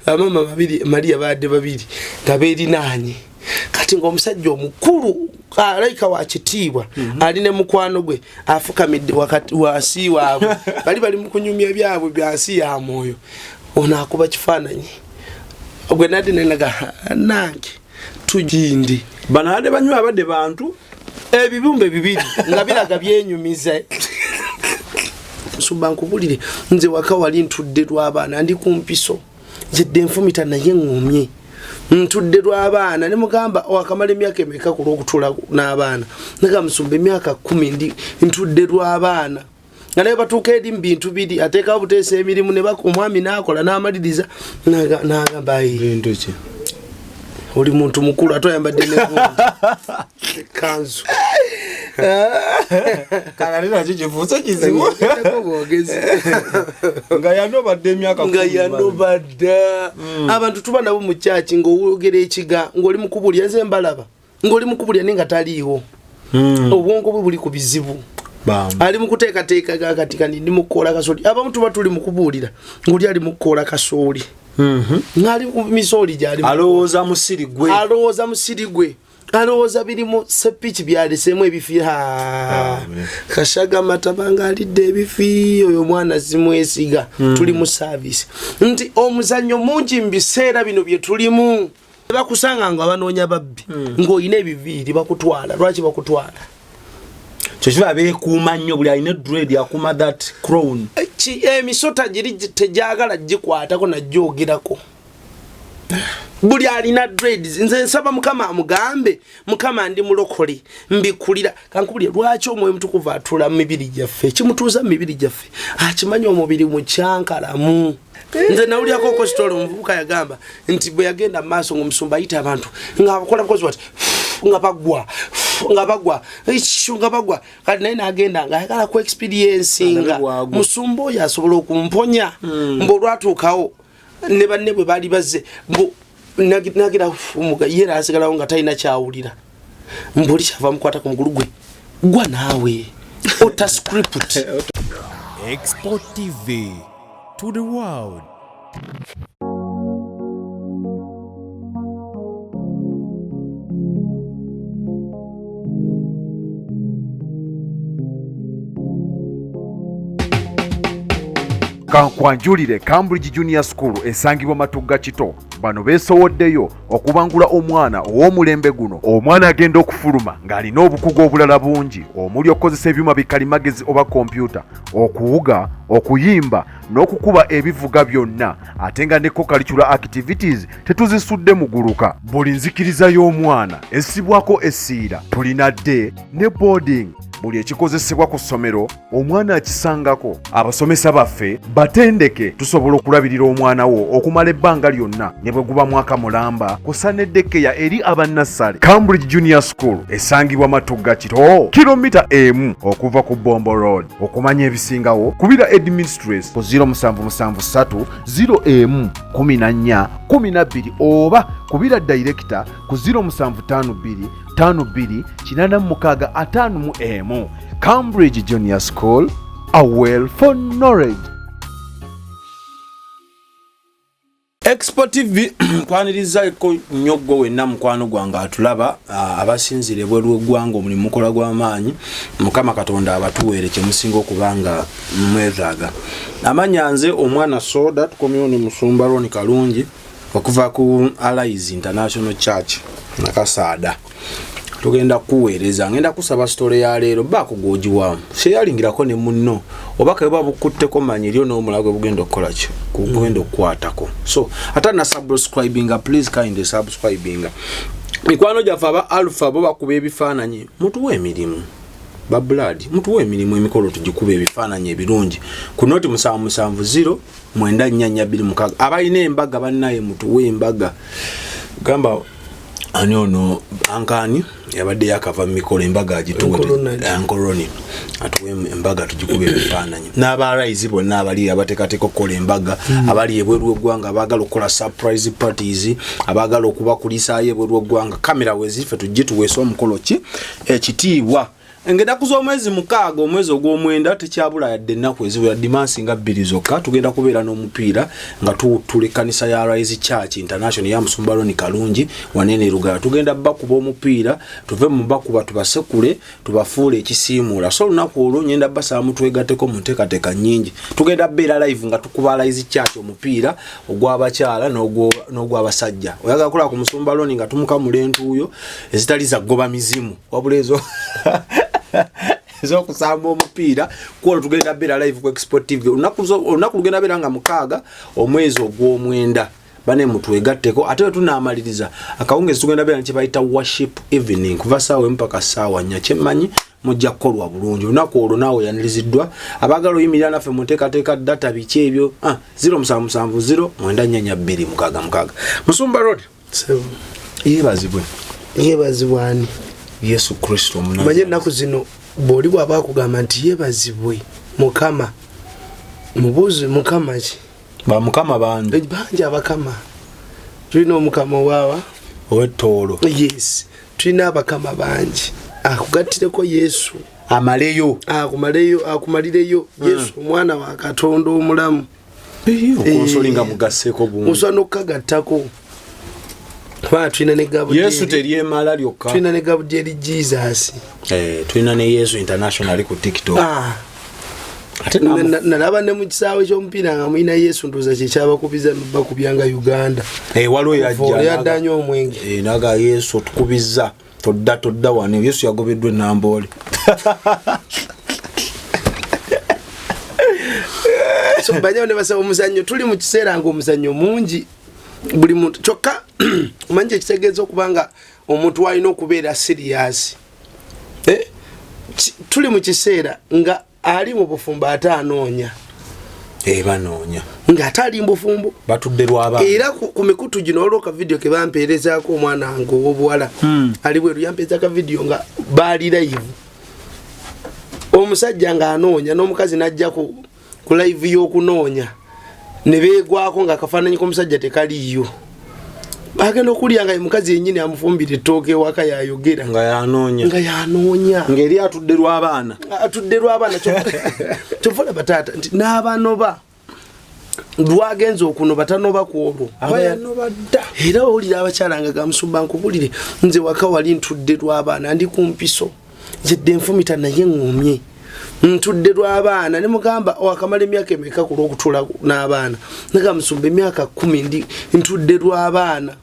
Bamama babiri, Mariya baadde babiri nga beerinaanye. Kati ng'omusajja omukulu alayika wa kitiibwa ali ne mukwano gwe afukamidde wakati wansi waabwe, bali bali mu kunyumya byabwe byansi ya mwoyo. Ono akuba kifaananyi gwe nadde nenaga nange tugindi. Bano abadde banywa, abadde bantu. Ebibumbe bibiri nga biraga byenyumiza. Nsumba, nkubulire, nze waka wali ntudde lw'abaana, ndi ku mpiso nzidde nfumita naye ŋŋumye, ntudde lw'abaana. Ne mugamba, wakamala emyaka emeka ku lw'okutuula n'abaana? Naga, musumba, emyaka 10 ndi ntudde lw'abaana. Nga naye batuuka eri mu bintu biri ateekawo buteesa emirimu ne omwami n'akola n'amaliriza n'agamba, "Ayi, Bintu ki? Oli muntu mukulu ate oyambadde ne kanzu." Kakati nakyo kifuuse kizibu. Ngerako bwogezi. Nga yanobadde emyaka Nga 10. Yanobadda. Abantu tuba nabo mu kyaki ng'owogera ekiga ng'oli mukubulya, nze mbalaba ng'oli mukubulya naye nga taliiwo. Obwongo bwe buli ku bizibu. Bambi. Ali mu kuteekateeka kakati kani ndi mukukoola kasooli. Abamu tuba tuli mu kubuulira ng'oli ali mu kukoola kasooli, ng'ali ku misooli gyali. Alowooza musiri gwe. Alowooza musiri gwe, alowooza birimu sepiki byaleseemu ebifi. Ha, kashaga mataba nga alidde ebifi. Oyo omwana zimwesiga. Tuli mu service nti omuzannyo mungi mu biseera bino bye tulimu. Bakusanga nga banoonya babbi ng'olina ebiviiri, bakutwala. Lwaki bakutwala? Kyekiba beekuuma nnyo, buli alina dread akuuma that crown. Emisota giri tegyagala gikwatako najjogerako. Buli alina dreads, nze nsaba Mukama amugambe, Mukama, ndi mulokole, mbikulira. Kankubulye lwaki Omwoyo Mutukuvu atuula mu mibiri gyaffe. Kimutuuza mu mibiri gyaffe akimanyi omubiri mukyankalamu. Nze nawulyako okositola omuvubuka yagamba nti bwe yagenda mu maaso ngaomusumba ayita abantu ngaabakola bukozi bati nga bagwa, nga bagwa, nga bagwa. Kati naye nagenda ngaayagala ku experiencinga Alabe bwagwa. Musumba oyo asobola okumponya. Mbu olwatuukawo ne banne bwe baali bazze, mbu nagira omuga ye nasigalawo nga talina kyawulira. Mbu oli kyava mukwata ku mugulu gwe, gwa naawe ota script. Export TV to the world. Kankwanjulire Cambridge Junior School esangibwa Matugga Kito. Bano beesowoddeyo okubangula omwana ow'omulembe guno. Omwana agenda okufuluma ng'alina obukugu obulala bungi omuli okukozesa ebyuma bikalimagezi oba kompyuta, okuwuga, okuyimba n'okukuba ebivuga byonna, ate nga ne co-curricular activities tetuzisudde muguluka. Buli nzikiriza y'omwana essibwako essiira. Tulina day ne boarding. Buli ekikozesebwa ku ssomero omwana akisangako. Abasomesa baffe batendeke, tusobola okulabirira omwana wo okumala ebbanga lyonna ne bwe guba mwaka mulamba, kusa ne daycare eri abannassale. Cambridge Junior School esangibwa Matugga Kito, kilomita 1 okuva ku Bombo Road. Okumanya ebisingawo kubira headmistress ku 0773 01 14 12 oba kubira director ku 0752 52 86 51. Cambridge Junior School, a well for knowledge. Expo TV nkwanirizaako nnyo gwe wenna mukwano gwange atulaba, abasinzira ebweru w'eggwanga. Omulimu mukola gw'amaanyi, Mukama Katonda abatuweere kyemusinga okuba nga mwetaaga. Amanya nze omwana Soda, tukomyewo ne musumba Roni Kalungi okuva ku Allies International Church Nakasaada. Tugenda kukuweereza, ngenda kusaba story ya leero baako gwogiwamu, sheyalingirako ne munno oba keba bukutteko manyi eryo n'omulala gwe bugenda okukola ki gugenda okukwatako. So ate na subscribinga, please kindly subscribinga. Mikwano gyaffe aba Alpha bo bakuba ebifaananyi, mutuwe emirimu. Ba blood, mutuwe emirimu, emikolo tugikuba ebifaananyi ebirungi ku noti 770 94 26. Abalina embaga bannaye mutuwe embaga. Gamba ani ono ankaani yabadde yakava mu mikolo, embaga agituwe, ankoroni atuwe embaga tugikuba ebifaananyi. N'abaraizi bonna abali abateekateeka okukola embaga, abali ebweru w'eggwanga, abaagala okukola surprise parties, abaagala okubakulisaayo ebweru w'eggwanga, kamera wezife tujje tuweese omukolo ki ekitiibwa. Ng'ennaku z'omwezi 6 omwezi ogw'omwenda, tekyabula yadde ennaku eziwera, dimansi nga 2 zokka, tugenda kubeera n'omupiira nga tuwuttula ekkanisa ya Rise Church International ya Musumba Ronnie Kalungi wanene Lugala. Tugenda bakuba omupiira, tuve mu bakuba tubasekule, tubafuule ekisiimuula. So olunaku olwo ngenda basaba mutwegatteko mu nteekateeka nnyingi. Tugenda beera live nga tukuba Rise Church omupiira ogw'abakyala n'ogw'abasajja. Oyagala kulaba ku Musumba Ronnie nga tumukamula entuuyo ezitali za ggoba mizimu, wabula ezo ez'okusamba omupiira. Kwolwo tugenda beera live ku Expo TV. Olunaku lugenda beera nga 6 omwezi ogw'omwenda. Bane mutwegatteko. Ate bwe tunaamaliriza akawungeezi tugenda beera ne kye bayita worship evening kuva ssaawa 1 paka ssaawa 4. Kyemmanyi mujja kukolwa bulungi olunaku olwo. Naawe oyaniriziddwa. Abaagala oyimirira naffe mu nteekateeka, data biki ebyo, 0770 942 66. Musumba Ronnie, yeebazibwe. Yeebazibwa ani? Yesu Kristo. Manye ennaku zino bw'oli bw'aba akugamba nti yeebazibwe Mukama, mubuuzi Mukama ki? Bamukama bangi. Bangi abakama. Tulina omukama owaawa? Ow'ettoolo. Yes, tulina abakama bangi. Akugattireko Yesu. Amaleyo. Akumaleyo, akumalireyo Yesu omwana wa Katonda omulamu. Okonsoli nga mugasseeko bungi. Osobola n'okukagattako kubanga tulina ne Gabudyeri. Yesu teryemala lyokka. Tulina ne Gabudyeri Jesus. Tulina ne Yesu International ku TikTok. Ate Nalaba ne mu kisaawe ky'omupiira nga mulina Yesu. Ndowooza kyekyabakubiza nobakubyanga Uganda. Waliwo Oli yajja addanye omwenge. Naga Yesu otukubiza, todda, todda wano. Yesu yagobeddwa enamboole. So banyawo ne basaba omuzannyo, tuli mu kiseera nga omuzannyo mungi buli muntu. Kyokka omanyi kyekitegeeza okuba nga omuntu walina okubeera serious? Tuli mu kiseera nga ali mu bufumbo ate anoonya. Banoonya. Ng'ate ali mu bufumbo. Batudde lw'abaana. Era ku mikutu gino waliwo ka video ke bampeerezaako, omwana wange ow'obuwala ali bweru yampeereza ka video nga baali live, omusajja ng'anoonya n'omukazi n'ajja ku live y'okunoonya ne beegwako nga akafaananyi k'omusajja tekaliiyo. Bagenda okulya nga ye mukazi yennyini amufumbira ettooke ewaka yayogera. Nga yanoonya. Nga yanoonya. Ng'eri atudde lw'abaana. Atudde lw'abaana. Kyova olaba taata nti n'abanoba lwagenza okunoba tanoba ku olwo. Aba yanoba dda. Era owulira abakyala nga gamusumba, nkubulire, nze waka wali ntudde lw'abaana, ndi ku mpiso nzedde nfumita naye ŋŋumye, ntudde lw'abaana. Ne mugamba, wakamala emyaka emeka ku lw'okutuula n'abaana? Naga, musumba, emyaka 10 ndi ntudde lw'abaana.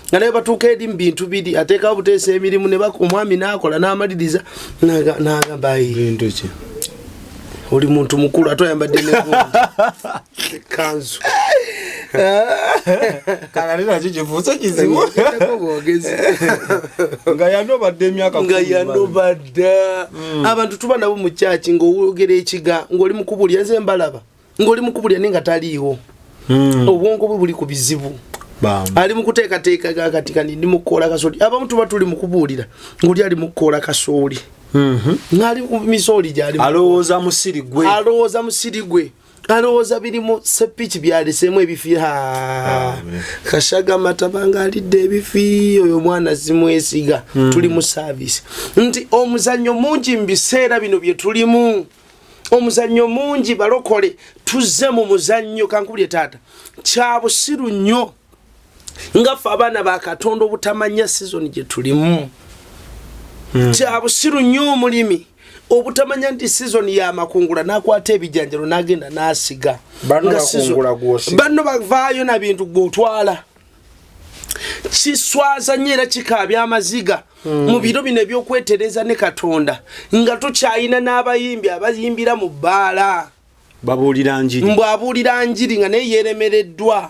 Nga naye batuuka eri mu bintu biri ateekawo buteesa emirimu ne omwami n'akola n'amaliriza n'agamba, "Ayi, Bintu ki? oli muntu mukulu ate oyambadde nekanzu." Kalale nakyo kifuuse kizibu. Ogerako bwogezi. Nga yanobadde emyaka Nga 10. yanoba dda. Abantu tuba nabo mu kyaki ng'owogera ekiga ng'oli mukubulya, nze mbalaba ng'oli mukubulya naye nga taliiwo. Obwongo bwe buli ku bizibu. Bambi. Ali mu kuteekateeka gakati kani ndi mukukoola kasooli. Abamu tuba tuli mu kubuulira ng'oli ali mu kukoola kasooli, ng'ali ku misooli gyali. Alowooza musiri gwe. Alowooza musiri gwe, alowooza birimu sepiki byaleseemu ebifi. Ha, kashaga mataba nga alidde ebifi, oyo omwana zimwesiga. Tuli mu service nti omuzannyo mungi mu biseera bino bye tulimu, omuzannyo mungi. Balokole tuzze mu muzannyo. Kankubulye taata, kya busiru nnyo nga ffe abaana ba Katonda obutamanya season gye tulimu. Kya busiru nnyo omulimi obutamanya nti season yamakungula, nakwata ebijanjalo n'agenda n'asiga. Banno Nga bakungula gw'osiga. Banno bavaayo na bintu gw'otwala. Kiswaza nnyo era kikaabya amaziga mu biro bino ebyokwetereza ne Katonda nga tukyayina n'abayimbi abayimbira mu bbaala. Babuulira njiri. Mbw abuulira njiri nga naye yeremereddwa,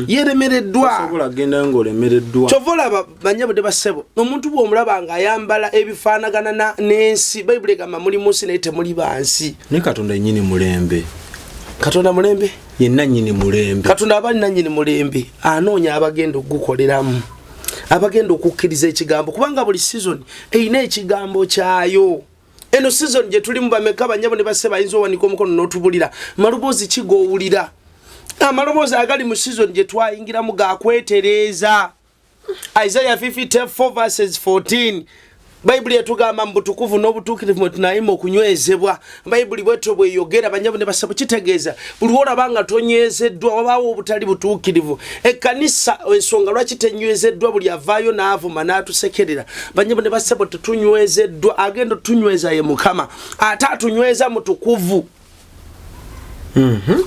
yeremereddwa. Osobola kugendayo ng'olemereddwa. Kyova olaba banyabudde bassebo, omuntu bw'omulaba ng'ayambala ebifaanagana n'ensi, Bayibuli egamba muli mu nsi naye temuli bansi. Naye Katonda yennyini mulembe. Katonda mulembe. Yenna nnyini mulembe. Katonda aba nanyini mulembe, anoonya abagenda okugukoleramu, abagenda okukkiriza ekigambo, kubanga buli season erina ekigambo kyayo. Eno season gye tulimu, bameka banyabo ne basse bayinza owanika omukono n'otubulira maloboozi ki g'owulira? Amaloboozi agali mu season gye twayingiramu gakwetereeza. Isaiah 54 verses 14. Bayibuli etugamba mu butukuvu n'obutuukirivu mwe tunayima okunywezebwa. Bayibuli bwetyo bweyogera, banyabo ne basabo. Kitegeeza buli lwolaba nga tonywezeddwa, wabaawo obutali butuukirivu. Ekkanisa ensonga lwaki tenywezeddwa, buli avaayo n'avuma n'atusekerera, banyabo ne basabo, tetunywezeddwa. Agenda otunyweza ye Mukama, ate atunyweza mutukuvu.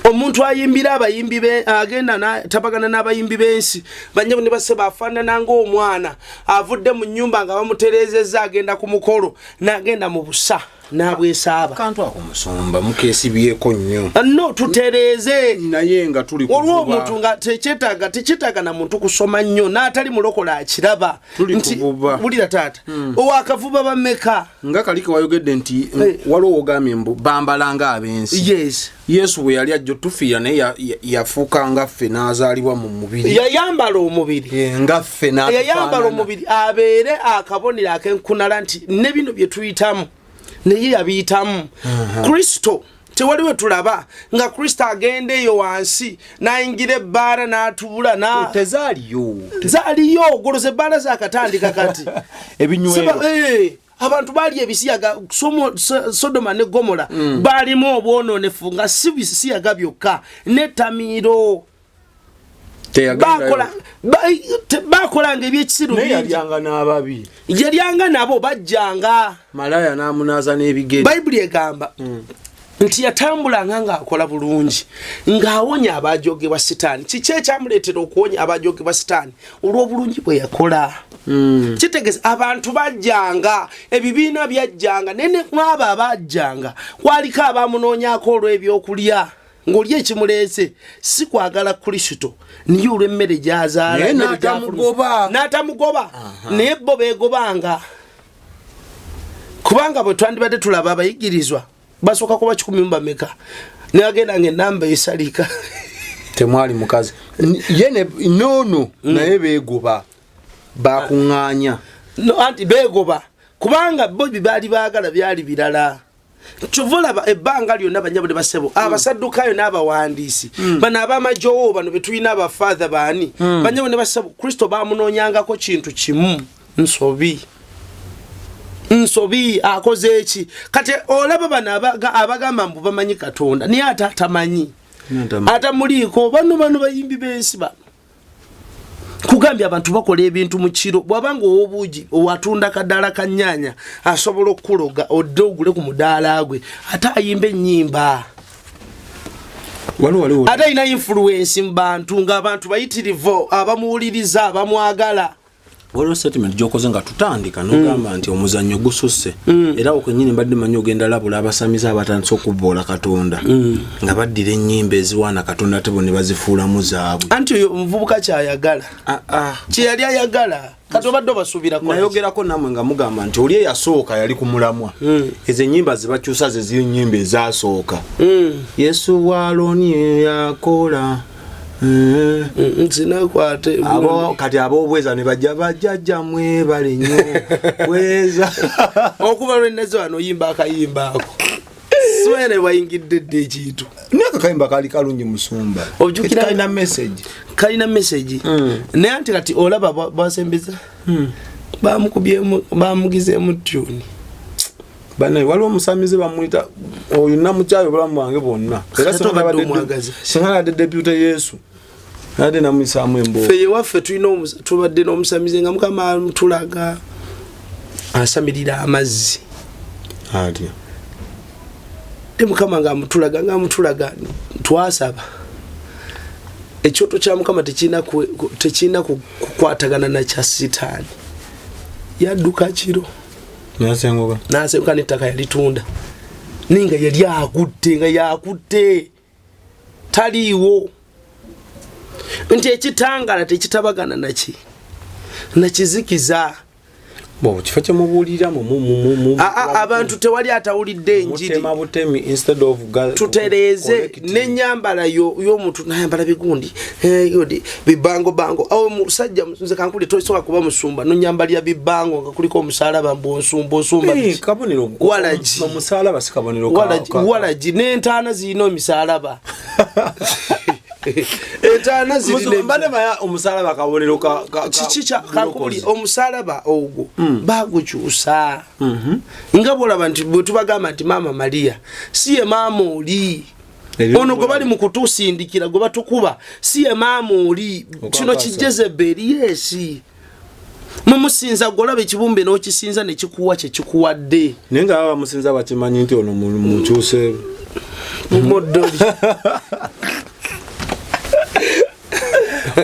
Omuntu ayimbira abayimbi agenda tabagana n'abayimbi b'ensi, banyabo ne basebo, afaanana ng'omwana avudde mu nnyumba nga bamutereezezza, agenda ku mukolo, n'agenda mu busa n'abwesaaba. Kantu ako musumba mukesibyeko nnyo. No, tutereeze. Naye nga tuli Olwo omuntu nga tekyetaaga na muntu kusoma nnyo, n'atali mulokola akiraba. Tuli Nti kuvuba. Wulira taata, owakavuba bameka? Nga kali kewayogedde nti waliwo wogambye mbu bambala nga ab'ensi. Yes. Yesu bwe yali ajja otufiira, naye yafuuka nga ffe, n'azaalibwa mu mubiri. Yayambala omubiri. Nga ffe. Yayambala omubiri abeere akabonero akenkunala nti ne bino bye tuyitamu naye yabiyitamu. Kristo tewali we tulaba nga Kristo agenda eyo wansi n'ayingira ebbaala n'atubula Tezaaliyo. Zaaliyo, goloza ebbaala zakatandika kati. Ebinywero. Abantu baali ebisiyaga. Sodoma ne Gomola baalimu obwononefu, nga si bisiyaga byokka, netamiiro. Bakolanga ebyekisiru Naye bingi. Yalyanga n'ababi. Yalyanga nabo, bajjanga. Malaya n'amunaaza n'ebigere. Bayibuli egamba nti yatambulanga ng'akola bulungi, ng'awonya abajogebwa Sitaani. Kiki ekyamuleetera okuwonya abajogebwa Sitaani? Olw'obulungi bwe yakola. Kitegeeza abantu bajjanga, ebibiina byajjanga, naye ne mwabo abajjanga kwaliko abamunoonyako olw'ebyokulya, ng'oli ekimuleese si kwagala Kristo, niye olw'emmere gy'azaala. Naye Emmere n'atamugoba. gy'afulumya. N'atamugoba, naye bo beegobanga, kubanga bwe twandibadde tulaba abayigirizwa basooka kuba 1,000 bameka, nebagenda nga enamba esalika. Temwali mukazi. Ye noono naye beegoba, bakuŋŋaanya. No, anti beegoba kubanga bo bye baali baagala byali birala. Kyova olaba ebbanga lyonna, banyabo ne basebo, abasaddukayo n'abawandiisi bano abamajowo bano betulina, abafaatha baani, banyabo ne basebo, Kristo bamunoonyangako kintu kimu, nsobi. Nsobi akoze eki? Kati olaba bano abagamba mbu bamanyi Katonda, naye ate atamanyi, atamuliiko, bano bayimbi b'ensi bano. Kugambye abantu bakola ebintu mu kiro. Bw'abanga ow'obuugi owatunda kadaala ka nnyaanya, asobola okukuloga odde ogule ku mudaala gwe, ate ayimba ennyimba. Waliwo. Ate alina influence mu bantu, ng'abantu bayitirivu abamuwuliriza, abamwagala. Waliwo statement gyokoze nga tutandika, nogamba nti omuzannyo gususse, era awo kenyini mbadde manyi ogenda labula abasamize abatandise okuvvoola Katonda, nga baddira ennyimba eziwaana Katonda ate bo ne bazifuulamu zaabwe. Anti oyo omuvubuka kyayagala, Ah, ah. kyeyali ayagala. Kati obadde obasuubirako? Nayogerako nammwe nga mugamba nti oli eyasooka yali ku mulamwa. Ezo ennyimba zebakyusa ze ziri ennyimba ezasooka. Yesu waloni yakola. Sinakwate. Kati ab'obweza ne bajja, bajjajja mwebale nnyo bweza. Okuva lwenaze wano oyimba akayimba ako, swere wayingidde dda ekintu. Naye akakayimba kaali kalungi, musumba. Ojjukira- Kalina message. Kalina message, naye anti kati olaba basembeza bamukubyemu, bamugizeemu tune. Banaye, waliwo omusamize bamuyita oyo, namukyayo obulamu bwange bwonna. Era Ate obadde omwagaza. Singa nabadde deputy Yesu, nabadde namuyisaamu emboozi. Ffe ewaffe tulina tubadde n'omusamize nga Mukama amutulaga asamirira amazzi. Atya? Te Mukama nga amutulaga, twasaba ekyoto kya Mukama tekirina kukwatagana nakya Sitaani. Yadduka kiro. Nasenguka. Nasenguka nettaka yalitunda, naye nga yali agudde, nga yakutte taliiwo, nti ekitangala tekitabagana naki nakizikiza. Bo kifo kyemubuulira mu Abantu tewali atawulidde enjiri. Mutema butemi instead of Tutereeze. collecting. Nenyambala y'omuntu nayambala bigundi, yodi bibango bango awo. Musajja nze kankuli, tosobola kuba musumba nonyambalira bibango nga kuliko omusalaba, mbu onsumba osumba biki? Kabonero. Walagi. Omusalaba si kabonero Walagi n'entaana zirina emisalaba. Entaana zirina omusalaba kabonero kiki kankubuli omusalaba ogwo hmm. bagukyusa mhm. nga bwolaba nti bwetubagamba nti maama Maria si ye maama oli ono gwe bali mu kutusindikira gwe batukuba si ye maama oli kino kijezeberi yesi mumusinza gwolaba ekibumbe n'okisinza nekikuwa kyekikuwadde naye nga baba bamusinza bakimanyi nti ono mukyuse mumoddoli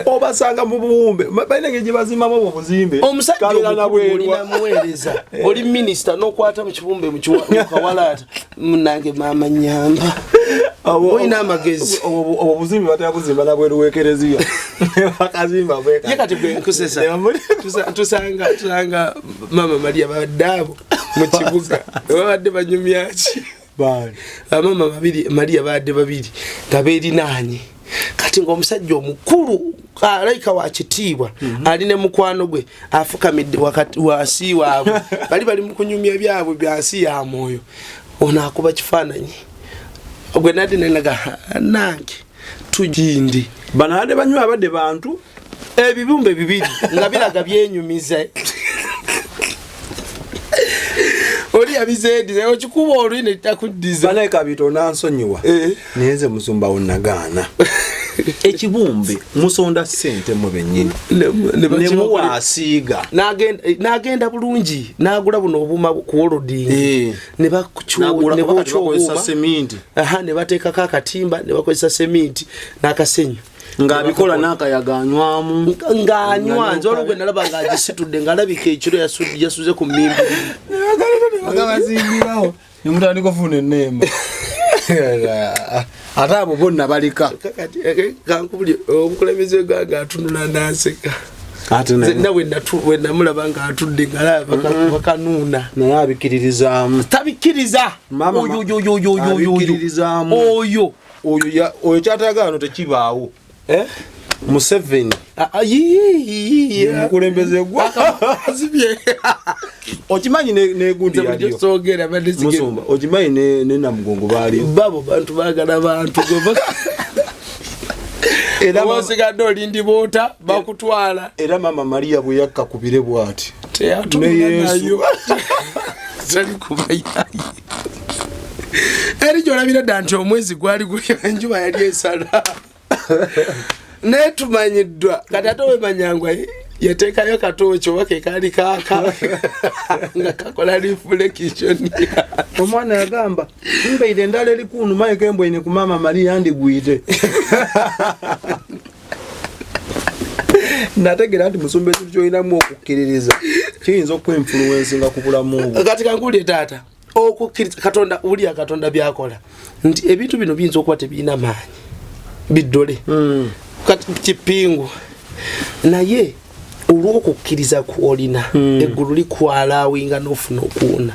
obasanga mu buwumbe balina engeri gye bazimbamu obwo obuzimbe omusajja olina muweereza eh. oli minisita n'okwata mu kibumbe mukawalaata munange maama nyamba olina amagezi obwo obuzimbe batera buzimba nabweru w'ekereziya bakazimba ye kati gwe nkusesa tusanga tusanga maama Maria babadde abo mu kibuga babadde banyumyaki bamama babiri Maria babadde babiri nga beerinaanye kati ngaomusajja omukulu alayika wa kitiibwa mm -hmm. ali ne mukwano gwe afukamidde wansi waabwe bali bali mukunyumya byabwe byansi ya mwoyo ono akuba kifaananyi gwe nadde nenaga nange tugindi bano abadde banywa abadde bantu ebibumbe bibiri nga biraga byenyumiza oli yabizeediza okikuba olwi netakuddiza banaye kabito onansonyiwa eh. naye nze musumba wo nagaana ekibumbe musonda sente mu bennyini nemuwa asiiga n'agenda eh, bulungi n'agula buno obuuma ku wolodingi eh. ne bakyobakozesa seminti ne bateekako akatimba ne bakozesa seminti n'akasenyu ng'abikola n'akayaga anywamu ng'anywa nze olwo gwe nalaba ng'agisitudde ng'alabika ekiro yasuze ku mimbi bazimbirawo nemutandika ofuna eneema ate abo bonna balika eh, eh, kankubuli omukulembeze wegwanga atunula naseka nawe wenamulaba nga atudde nga bakanuuna naye abikiririzaamu tabikkiriza oyo oyo oyo kyatayagala no tekibaawo eh? Museveni ah, ah, mukulembeze gwazibye okimanyi negundi yaliyomusumba okimanyi ne Namugongo baali babo bantu bagala bantu era osigadde olindiboota bakutwala era mama Maria bwe yakka ku bire bwati ne Yesu tali kubayayi eri gyolabira dda nti omwezi gwali enjuba yali esala naye tumanyiddwa kati ate wemanyangwa yateekayo katooki oba kekaali kaaka nga kakola reflection omwana yagamba mbaire endala eri kunuma ekembwaine ku maama Maria ndigwite nategera nti musumba ekintu kyolinamu okukkiririza kiyinza okuinfluensinga ku bulamu bwo kati kankuulye taata okukkiriza katonda wulira katonda byakola nti ebintu bino biyinza okuba tebirina maanyi biddole hmm. kati kipingu naye olw'okukkiriza kwolina hmm. eggulu likwalawinga n'ofuna okuwona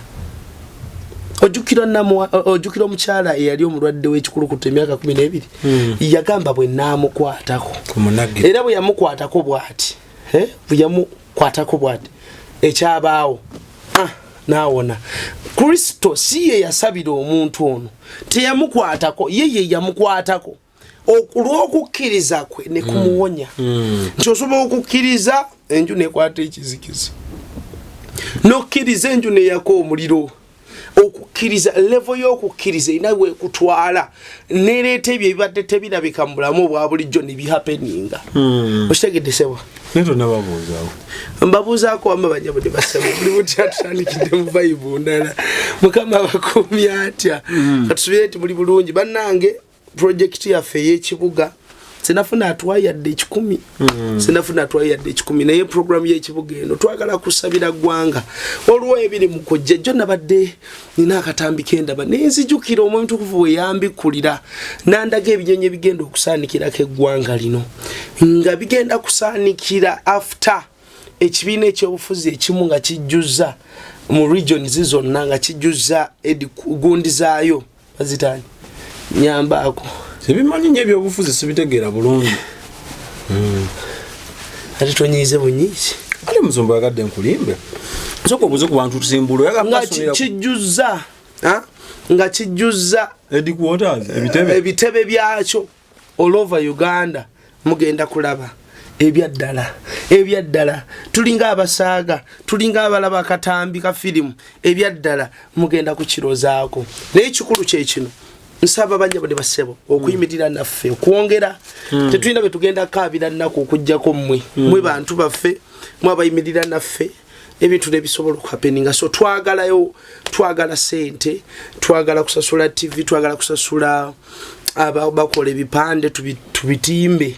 ojjukira omukyala eyali omulwadde w'ekikulukuto emyaka 12 hmm. yagamba bwe naamukwatako era bwe yamukwatako bw'ati eh, bwe yamukwatako bw'ati ekyabaawo ah, n'awona Kristo si ye yasabira omuntu ono teyamukwatako ye ye yamukwatako olw'okukkiriza kwe ne kumuwonya mm. mm. nti osobola okukkiriza enju nekwata ekizikiza n'okkiriza enju neyaka omuliro okukkiriza levo y'okukkiriza erina wekutwala nereeta ebyo ebibadde tebirabika mu bulamu obwa bulijjo nebihapeninga hmm. okitegedde sebo mbabuuzaako wama banyabudde basebo buli butya tutandikidde mu vayibu ndala mukama abakuumi atya hmm. katusubire nti muli bulungi bannange projekiti yaffe ey'ekibuga sinafuna atwayo yadde ekikumi hmm. sinafuna atwayo yadde ekikumi naye programu y'ekibuga eno twagala kusabira ggwanga waliwo ebiri mu kujja jjo nabadde nina akatambi kendaba naye nzijukira omwoyo mutukuvu bwe yambikkulira nandaga ebinyonyi ebigenda okusaanikirako eggwanga lino nga bigenda kusaanikira after ekibiina ekyobufuzi ekimu nga kijjuzza mu regions zonna nga kijjuzza gundi zaayo bazitani nyambaako sibimanyi nyo ebyobufuzi sibitegeera bulungi hmm. Ate tonyiize bunyiizi ate musumba yagadde nkulimbe soka obuze ku bantu tusimbula nga kijjuzza nga kijjuzza ebitebe byakyo. All over Uganda mugenda kulaba ebyaddala, ebyaddala. Tulinga abasaaga, tulinga abalaba akatambi ka firimu. Ebyaddala mugenda kukirozaako. Naye ekikulu kyekino, nsaba banyabo ne basebo okuyimirira naffe okwongera. Tetulina bwe tugenda kaabira nnaku okugjako mmwe. Mwe bantu baffe, mwe abayimirira naffe, ebintu nebisobola okuhappeninga. So twagalayo, twagala sente, twagala kusasula TV, twagala kusasula bakola ebipande tubitimbe.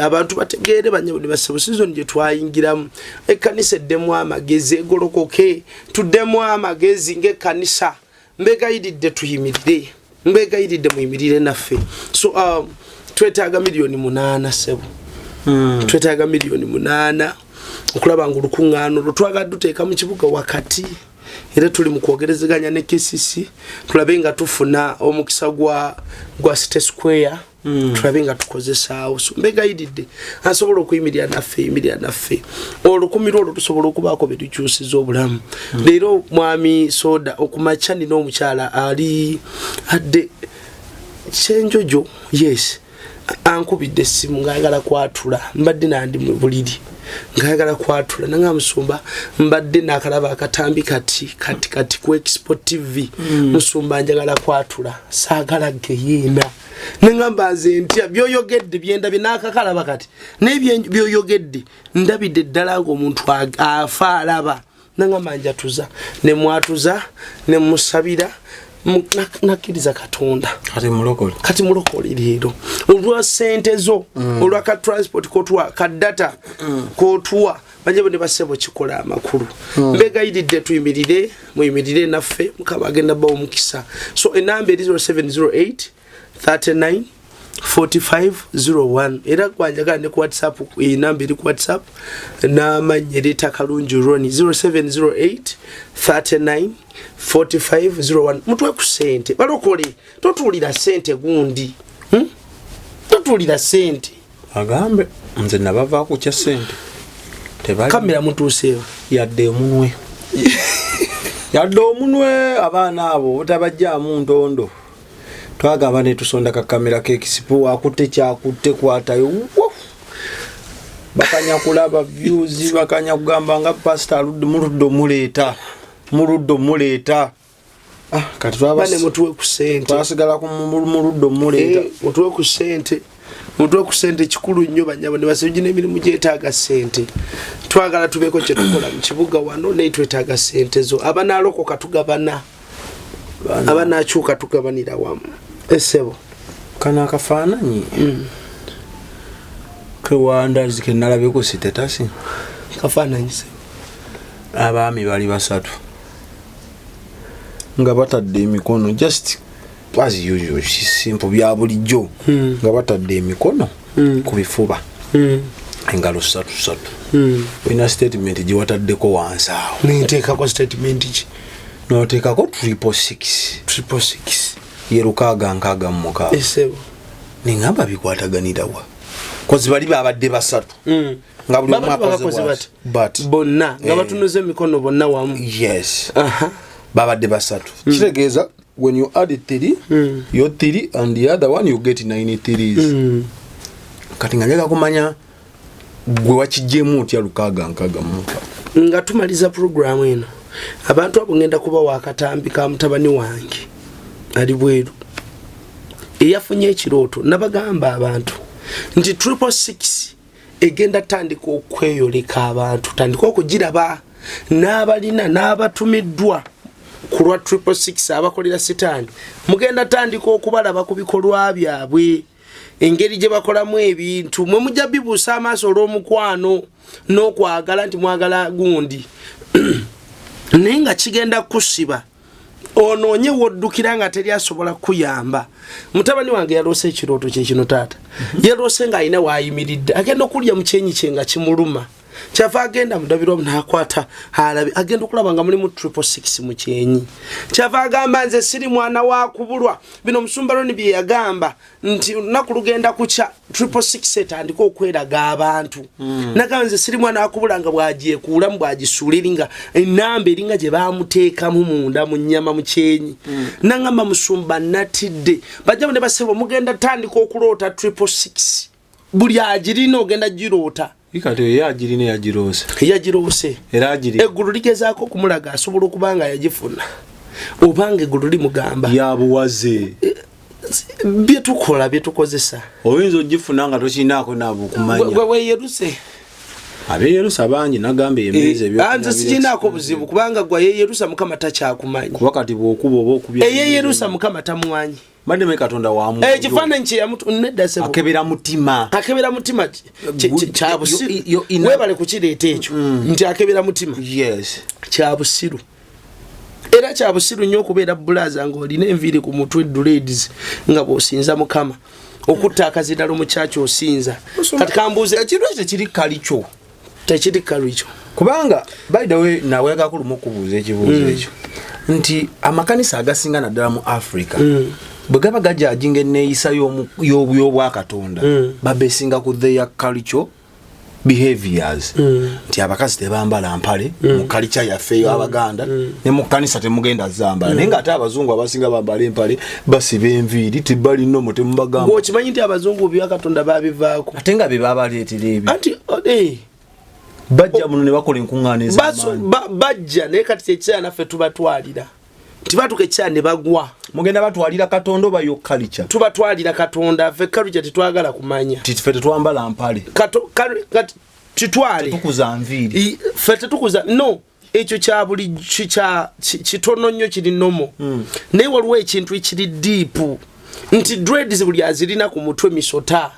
Abantu bategeere, banyabo ne basebo, season gye twayingiramu. Ekkanisa eddemu amagezi, egolokoke, tuddemu amagezi ng'ekkanisa. Mbegayiridde tuyimirire, mbegayiridde muyimirire naffe. So twetaaga 8 miliyoni, sebo. Twetaaga 8 miliyoni okulaba nga olukuŋŋaano olwo twagala duteeka mu kibuga wakati, era tuli mu kwogerezeganya ne KCC tulabe nga tufuna omukisa gwa City Square, tulabe nga tukozesaawo. So mbegayiridde, asobola okuyimirira naffe, yimirira naffe. Olukumi lwolwo tusobola okubaako betukyusiza obulamu. Leero mwami Soda, okumakya nina omukyala ali adde Kyenjojo, yes, ankubidde essimu ngaayagala kwatula. Mbadde nandi mu buliri ngaayagala kwatula, nanga musumba, mbadde nakalaba akatambi kati kati kati ku Expo TV. Musumba, njagala kwatula, saagala geyeena. Neŋamba nze ntya, byoyogedde byendabye nakakalaba kati, naye byoyogedde ndabidde ddala ngaomuntu afa alaba. Nangamba njatuza, nemwatuza, nemusabira, nakkiriza Katonda. Kati mulokole. Kati mulokole leero olwa sente zo, olwa ka transport kotuwa, ka data kotuwa. Banyabo ne basebo, kikola amakulu. Mbegayiridde tuyimirire, muyimirire naffe, Mukama agenda bawa omukisa. So enamba eri 0708 39 4501, era gwanjagala ne ku WhatsApp, enamba eri ku WhatsApp n'amannya ereeta Kalungi Roni, 0708 39 4501. Mutwe ku sente, balokole totuulira sente gundi, Totuulira sente. Agambe nze nabavaako kya sente tebali. Kamera mutuuseewo. Yadde omunwe, yadde omunwe. Abaana abo obutabajjaamu ntondo, twagamba netusonda kakamera kekisipu, akutte kyakutte, kwatayo. Wo! Bakanya kulaba views, bakanya kugamba nga pasita aludde muludde omuleeta, muludde omuleeta. Ah, kati bane mutuwe ku sente. Twasigala ku muludde omuleeta. Eh, mutuwe ku sente, mutuwe ku sente, kikulu nnyo. Banyabo ne basebo, gino emirimu gyetaaga sente. Twagala tubeeko kyetukola mu kibuga wano, naye twetaaga sente zo. Abanalokoka tugabana, abanakyuka tugabanira wamu, esebo. Kano akafaananyi kewandazi kenalabye status. Kafaananyi se? Abaami bali basatu nga batadde emikono, just as usual, simple, bya bulijjo, nga batadde emikono ku bifuba, engalo ssatu ssatu. Olina statement gye wataddeko wansi awo. Nenteekako statement ki? Noteekako 666. 666. Ye 666. Esebo. Neŋamba bikwataganirawa? Kozi bali babadde basatu nga buli omu Babadde akoze bakoze bw'ati. bati. But Bonna nga Eh. batunuza emikono bonna wamu. Yes. Babadde basatu, kitegeeza when you add three, your three and the other one, you get nine threes. Kati nga njaga kumanya gwe wakijjemu otya 666? Nga tumaliza puroguramu eno, abantu abo ngenda kubawa akatambi ka mutabani wange ali bweru eyafunye ekirooto. Nabagamba abantu nti 666 egenda tandika okweyoleka, abantu tandika okugiraba, n'abalina n'abatumiddwa ku lwa 666 abakolera sitaani, mugenda tandika okubalaba ku bikolwa byabwe, engeri gye bakolamu ebintu. Mwe mujja bibuusa amaaso olw'omukwano n'okwagala nti mwagala gundi, naye nga kigenda kusiba onoonye woddukira nga teri asobola kukuyamba. Mutabani wange yaloose ekirooto kyekino, taata. Yaloose ng'alina waayimiridde, agenda okulya mu kyenyi kye nga kimuluma. Kyava agenda mudabirwamu n'akwata alabe, agenda okulaba nga mulimu 666 mu kyenyi. Kyava agamba, nze siri mwana wa kubulwa. Bino omusumba Loni bye yagamba nti olunaku lugenda kukya 666 etandika okweraga abantu. Nagamba, nze siri mwana wa kubula, nga bwagyekuulamu, bwagisuula eringa enamba eringa gye bamuteekamu munda mu nnyama mu kyenyi. Nagamba, musumba, natidde. Bajjamu ne basebo, mugenda tandika okuloota 666. Buli agirina ogenda giroota. Kati ye agirina, yagiroose? Yagiroose. Era agiri? Eggulu ligezaako okumulaga asobola okuba nga yagifuna, obanga eggulu limugamba. Yabuwaze. Byetukola, byetukozesa. Oyinza ogifuna nga tokinaako nabukumanya. Gwe weeyeruse. Abeeyerusa bangi, nagamba embeezi. Eh, nze sikinaako buzibu, kubanga gwe yeeyerusa, Mukama takyakumanyi. Kuba kati bwokuba oba okubya. Eyeeyerusa, Mukama tamumanyi. Badde me Katonda wa Ekifaananyi kyeyamutu nedda sebo. Akebera mutima. Akebera mutima kya busiru. Weebale kukireeta ekyo nti akebera mutima. Kya busiru, era kya busiru nnyo okubeera bulaza ng'olina enviiri ku mutwe, dreads, nga bw'osinza Mukama, okutta akazindalo mu kyaki osinza. Kati kambuuze. Ekintu ekyo tekiri kalikyo? Tekiri kalikyo. Kubanga by the way, nawegako lumu okubuuza ekibuuzo ekyo nti amakanisa agasinga naddala mu Africa bwe gaba gajajinga enneeyisa y'obwakatonda, babesinga ku their culture behaviors, nti abakazi tebambala mpale mu culture yaffe eyo Abaganda, ne mu kanisa temugenda zambala, naye ngaate abazungu abasinga bambala empale, basiba enviiri, tebalinomo, temubagamba. Gweokimanyi nti abazungu byakatonda babivaako? Ate nga be babaleetera ebyo. Anti Bajja muno ne bakola enkuŋŋaana ez'amaanyi. Bajja, naye kati kyekiseera naffe tubatwalira, nti batuka ekiseera ne bagwa. Mugenda batwalira Katonda oba yo culture? Tubatwalira Katonda. Ffe culture tetwagala kumanya. Ti ffe tetwambala mpale. Kati kitwale. Tukuza nviiri. Ffe tetukuza, no. Ekyo kya buli kitono nnyo, kiri normal, naye waliwo ekintu ekiri deep nti dreads buli azirina ku mutwe misota,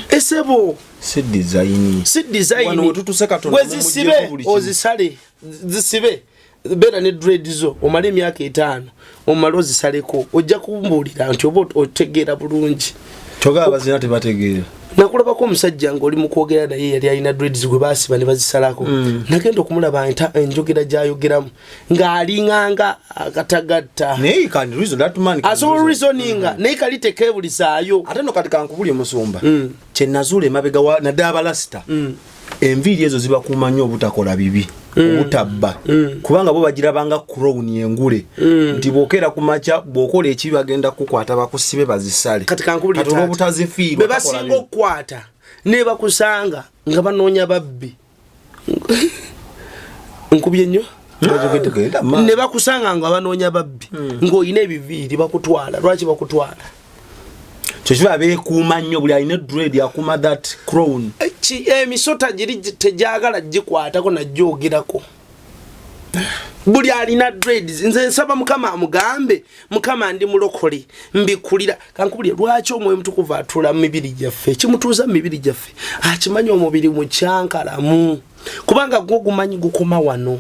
esebo. Si design. Si design. Wano wetutuse Katonda Gwe zisibe. mumuggyeko buli kimu. Ozisale, zisibe, beera ne dread zo omale emyaka 5, omale ozisaleko, ojja kumbuulira nti oba otegeera bulungi. Kyogaba abazina tebategeera? Nakulabako omusajja ngaoli mu kwogera naye, yali alina dreads gwe basiba ne bazisalako. Nagenda okumulaba enjogera gyayogeramu ng'alinganga akatagatta. Naye he can reason, that man can Asobola reason. reasoninga, naye kali tekeebulisaayo. Ate no kati kankubulye, musumba, kyenazuula emabega naddala abalasita, enviiri ezo zibakuuma nnyo obutakola bibi, obutabba, kubanga bo bagirabanga crown, engule, nti bwokeera ku makya bw'okola ekibi bagenda kukwata bakusibe bazisale. Kati kankubulye, Kati taata. olw'obutazifiirwa Be takola basinga bibi. okukwata ne bakusanga nga banoonya babbi, nkubye nnyo. Genda maaso. Ne bakusanga nga banoonya babbi ng'olina ebiviiri, bakutwala. Lwaki bakutwala? Kyekiba beekuuma nnyo, buli alina dread akuuma that crown. Emisota giri tegyagala gikwatako najyogerako. Buli alina dreads, nze nsaba Mukama amugambe, Mukama, ndi mulokole, mbikulira. Kankubulye, lwaki Omwoyo Mutukuvu atuula mu mibiri gyaffe? Kimutuuza mu mibiri gyaffe, akimanyi omubiri mukyankalamu, kubanga gwo gumanyi gukoma wano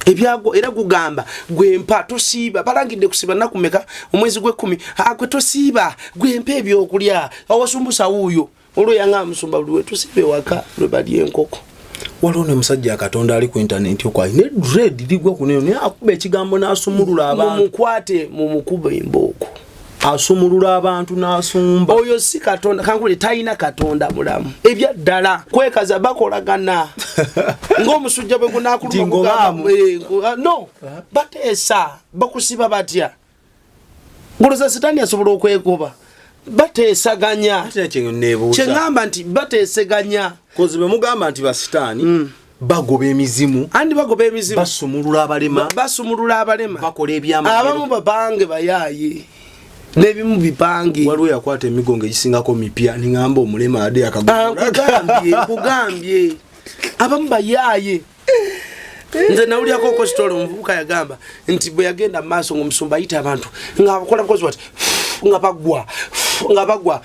ebyago, era gugamba gwempa tosiiba. Balangidde kusiba nnaku meka? Omwezi gw'ekkumi. Gwe tosiiba, gwempa ebyokulya, awasumbusa wuuyo. Olwo yanga musumba, buli wetusiiba ewaka lwe balya enkoko. Waliwo ne musajja ya Katonda ali ku intaneti okwo, alina dread ligwa kuneyo, naye akuba ekigambo n'asumulula abantu. Mumukwate, mumukuba embooko. Asumulula abantu n'asumba. Oyo si Katonda, kankule talina Katonda mulamu. Ebyaddala kwekaza, bakolagana ng'omusujja bwe Nti gunakuluma. ngobaamu. No, bateesa bakusiba batya? Ngoloza Sitaani asobola okwegoba? Bateesaganya. Ate kye neebuuza. Kyeŋŋamba nti bateeseganya. Kozi bwe mugamba nti basitaani bagoba emizimu, Andi bagoba emizimu, basumulula abalema, basumulula abalema, bakola ebyamagero. Abamu bapange, bayaaye n'ebimu bipange. Waliwo yakwata emigongo egisingako mipya, niŋamba omulema ade Ah, akagula. Nkugambye, nkugambye, abamu bayaaye. Nze nawulyako okositola, omuvubuka yagamba nti bwe yagenda mu maaso ngaomusumba ayita abantu ngaabakola bukozi bati, nga bagwa, nga bagwa,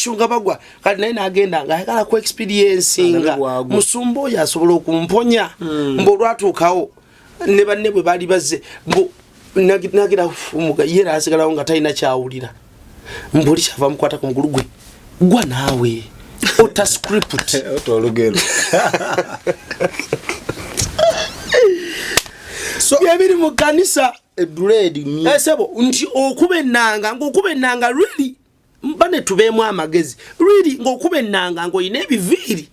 nga bagwa. Kati naye nagenda ngaayagala ku experiencinga Alabe bwagwa. Musumba oyo asobola okumponya. Mbu olwatuukawo ne banne bwe baali bazze, mbu nagira ye nasigalawo nga talina kyawulira. Mbu oli kyava mukwata ku mugulu gwe, gwa naawe. Ota script. Ota olugero. So byebiri mu kanisa. Dread. Esebo nti okuba ennanga, ng'okuba ennanga really bane tubeemu amagezi, really ng'okuba ennanga ng'olina ebiviiri.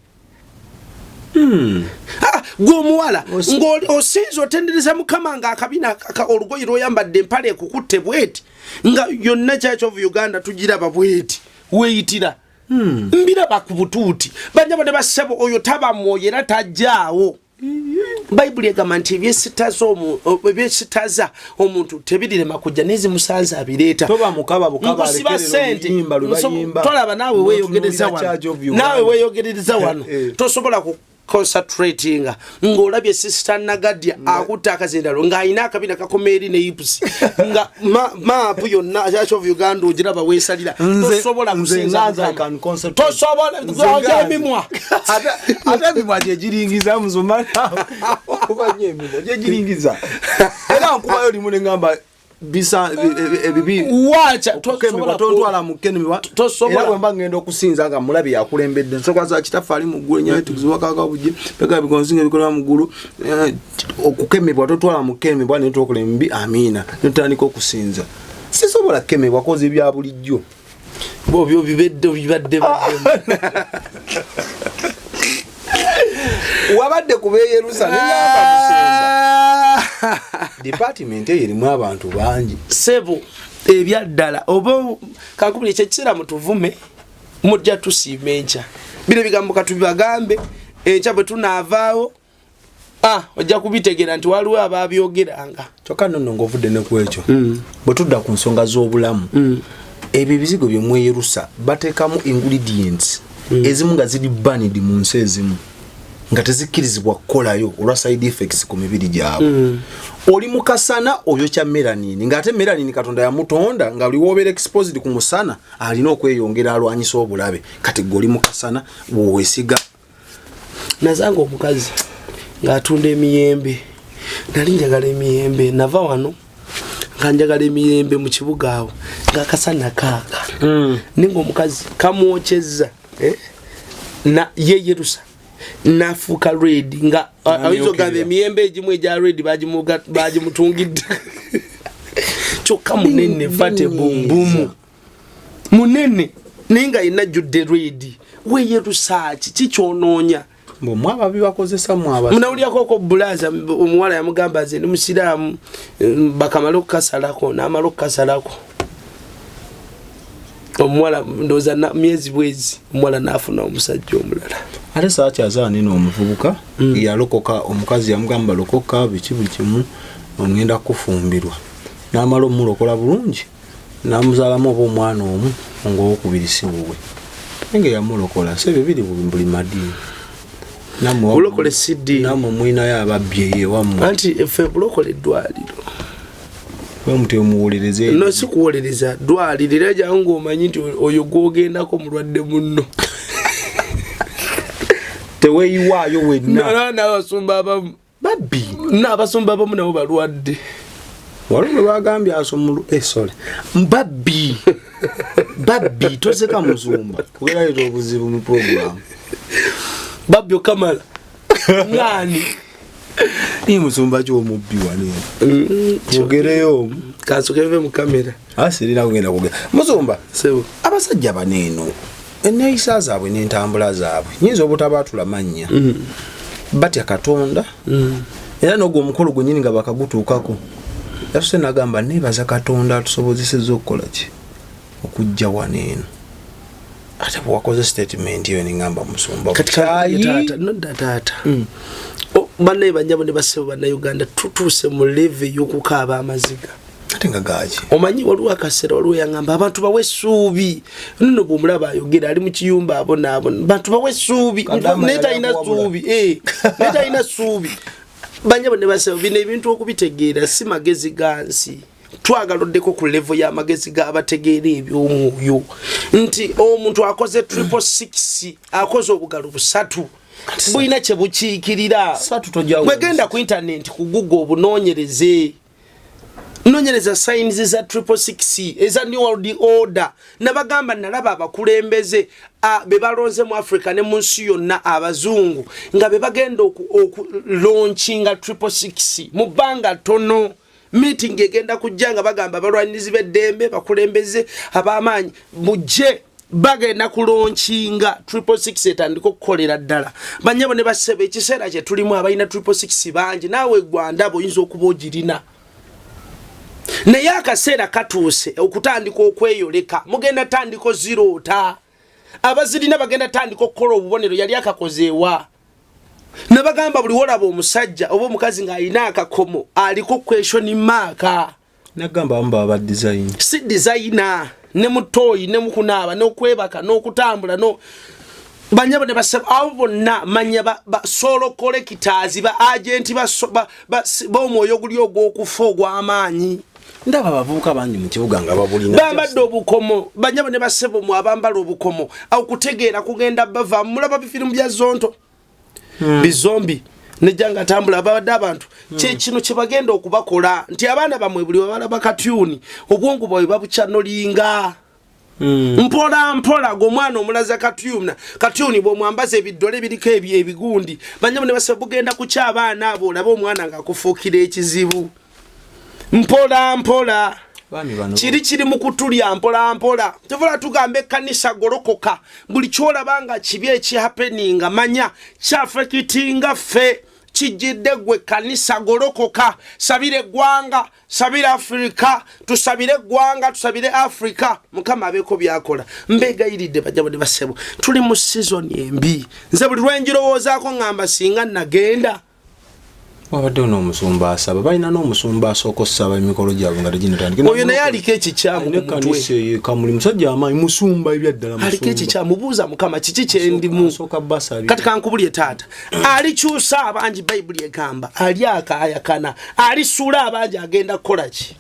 Ah, gwe omuwala ng'osinza otendereza Mukama ng'akabina olugoye lw'oyambadde, empale ekukutte bweti, nga yonna Church of Uganda tugiraba bweti, weeyitira mbiraba ku butuuti. Banyabo ne bassebo, oyo taba mwoyo era tajjaawo. Bayibuli egamba nti ebyesitaza omuntu tebirirema kujja, naye zimusanze abireeta. Toba mukaba bukaba. Nkusiba alekerera sente. oluyimba lwe bayimba. Tolaba naawe weeyogereza N'otunuulira wano. Church of Uganda. Naawe weeyogereza wano. Tosobola ku concentratinga ng'olabye Sister Nagadya akutte akazindalo ng'alina akabina kakoma eri ne hips, nga maapu yonna Church of Uganda ogiraba weesalira. Tosobola Nze kusinza nga nze I Mukama. can concentrate. Tosobola. Nze nga nze. Emimwa. Ate emimwa gyegiringiza, musumba, okuba nnyo emimwa gyegiringiza, era nkubayo limu neŋamba bisa ebibi. Wacha. Okukemebwa tontwala mu kukemebwa. Tosobola. Era bwe mba ngenda okusinza nga mulabi yakulembedde, nsooka za Kitaffe ali mu ggulu, enyawe tukizibwakaka bujje peka bikonsinga ebikolebwa mu ggulu. Okukemebwa totwala mu kukemebwa, naye twokola emibi, amiina, netutandika okusinza. Sisobola kukemebwa kozi ebya bulijjo. Bobyo bibedde bibadde baddemu. Wabadde ku beeyerusa neŋamba musumba, department eyo erimu abantu bangi. Sebo, ebyaddala oba kankubuli ekyekiseera mutuvume, mujja tusiima enkya. Bino ebigambo katubibagambe, enkya bwe tunaavaawo, ah, ojja kubitegeera nti waliwo ababyogeranga. Kyokka nno nno ng'ovudde ne ku ekyo, bwe tudda ku nsonga z'obulamu, ebyo ebizigo bye mweyerusa bateekamu ingredients ezimu nga ziri banned mu nsi ezimu, nga tezikkirizibwa kukolayo olwa side effects ku mibiri gyabwe. Oli mu kasana oyokya melanin, ng'ate melanin Katonda yamutonda nga buli wobeera exposed ku musana alina okweyongera alwanyisa obulabe. Kati gwe oli mu kasana weesiga. Nazanga omukazi ng'atunda emiyembe. Nali njagala emiyembe, nava wano nga njagala emiyembe mu kibuga awo, ng'akasana kaaka, naye ngaomukazi kamwokyezza, eh? Na yeyerusa nafuuka red, nga ayinza okugamba emiyembe egimu egya red bagimutungidde. Kyokka munene, fate bumbumu munene, naye nga yenna ajjudde red. Weyerusa ki kikyonoonya? Mwe ababi bakozesa mwaba. Munawulyakoko bulaza omuwala yamugamba, nze ndi musiraamu, bakamale okukasalako, namala okukasalako omuwala, ndowooza myezi bwezi, omuwala nafuna omusajja omulala. Ate saakyazaala nina omuvubuka yalokoka. Omukazi yamugamba, lokoka, biki buli kimu, ogenda kufumbirwa. N'amala omulokola bulungi, n'amuzaalamu oba omwana omu, ngaowokubiri si wuwe, naye nga yamulokola. Si ebyo biri buli madiini. Bulokole si ddiini. Nammwe mulinayo ababbi eyo ewammwe. Anti ffe bulokole eddwaliro. Bwe muwolereze. No, si kuwolereza, ddwaliro. Era jangu ngaomanyi nti oyo gwogendako mulwadde munno. Teweeyiwaayo wenna. N'abasumba abamu Babbi. N'abasumba abamu nabo balwadde. Waliwo bwe bagambye asomulu, sorry, babbi, babbi. Toseka musumba, kubeera leeta obuzibu mu program. Babbi okamala ngani? Ni musumba ki omubbi wano eno? Twogereyo omu. Kansoke nve mu kamera. Asirina kugenda kugenda musumba. Sebo. Abasajja bano eno enneeyisa zaabwe n'entambula zaabwe nyinza obutabaatula mannya, batya Katonda, era n'ogwo omukolo gwennyini nga bakagutuukako yasuse nagamba, neebaza Katonda atusobozesezza okukola ki, okujja wano eno. Ate bwewakoze statement eyo neŋŋamba musumba Kati bukyayi. Taata, nodda taata. Bannaye, banyabo ne bassebo Bannayuganda, tutuuse mu level ey'okukaaba amaziga. Ate nga gaki? Omanyi waliwo akaseera, waliwo yaŋŋamba abantu bawe essuubi. Nno bwomulaba ayogera ali mu kiyumba abonaabona, bantu bawe essuubi. Kadama Naye yali talina akuwabula. ssuubi. Naye talina ssuubi. Banyabo ne bassebo, bino ebintu okubitegeera si magezi ga nsi. Twagala oddeko ku level y'amagezi g'abategeera ebyomwoyo, nti omuntu akoze 666, akoze obugalo busatu, bulina kye bukiikirira. Satu tojja. Bwegenda ku internet, ku Google, obunoonyereze. Nonyereza signs za 666 eza New World Order. Nabagamba nalaba abakulembeze be balonze mu Africa ne mu nsi yonna, abazungu nga be bagenda okulaunchinga 666 mu bbanga ttono. Meeting egenda kujja nga bagamba abalwanirizi b'eddembe, bakulembeze ab'amaanyi, mujje, bagenda kulaunchinga 666 etandika okukolera ddala. Banyabo ne bassebo, ekiseera kye tulimu abalina 666 bangi. Naawe gwandaba oyinza okuba ogirina, naye akaseera katuuse okutandika okweyoleka. Mugenda tandika oziroota. Abazirina bagenda tandika okukola obubonero. Yali akakozeewa? Nabagamba buli wolaba omusajja oba omukazi ng'alina akakomo aliko question mark. Nagamba abamu baba ba design. Si designer, ne mutoyi ne mukunaaba n'okwebaka n'okutambula no banyabo ne basebo, abo bonna manya ba soul collectors, ba agent ba b'omwoyo guli ogw'okufa ogw'amaanyi. Ndaba abavubuka bangi mu kibuga nga babulina. Bambadde obukomo. Banyabo ne basebo, mu abambala obukomo, okutegeera kugenda bavaamu. Mulaba bifirimu bya zonto bizombi nejja nga atambula, babadde abantu kyekino kyebagenda okubakola nti abaana bamwe buli webalaba katyuni, obwongo bwabwe babukyanolinga mpola mpola. Gweomwana omulaza katyuna katyuni, bwomwambaza ebiddole biriko ebigundi, banyabo ne basebo, bugenda kukya abaana abo. Olabe omwana ngaakufuukira ekizibu mpola mpola. Baami bano. Kiri kiri mu kutulya mpola mpola. Tuvula tugamba ekkanisa, golokoka. Buli kyolaba nga kibi ekihappeninga, manya kyaffectinga ffe, kijjidde gwe kanisa. Golokoka, sabira eggwanga, sabira Afirika. Tusabire eggwanga, tusabire Afirika, Mukama abeeko byakola. Mbegayiridde bajjabo ne basebo, tuli mu sizoni embi. Nze buli lwenjirowoozaako ŋŋamba singa nagenda. Wabaddewo n'omusumba asaba, balina n'omusumba asooka osaba emikolo gyabwe nga teginatandika. Oyo naye aliko ekikyamu ku mutwe. Ekkanisa eyo Kamuli, musajja amaanyi, musumba ebyaddala. Aliko ekikyamu. Buuza Mukama kiki kyendimu. Asooka basabira. Kati kankubulye taata, alikyusa abangi. Bayibuli egamba ali akayakana alisuula abangi. Agenda kukola ki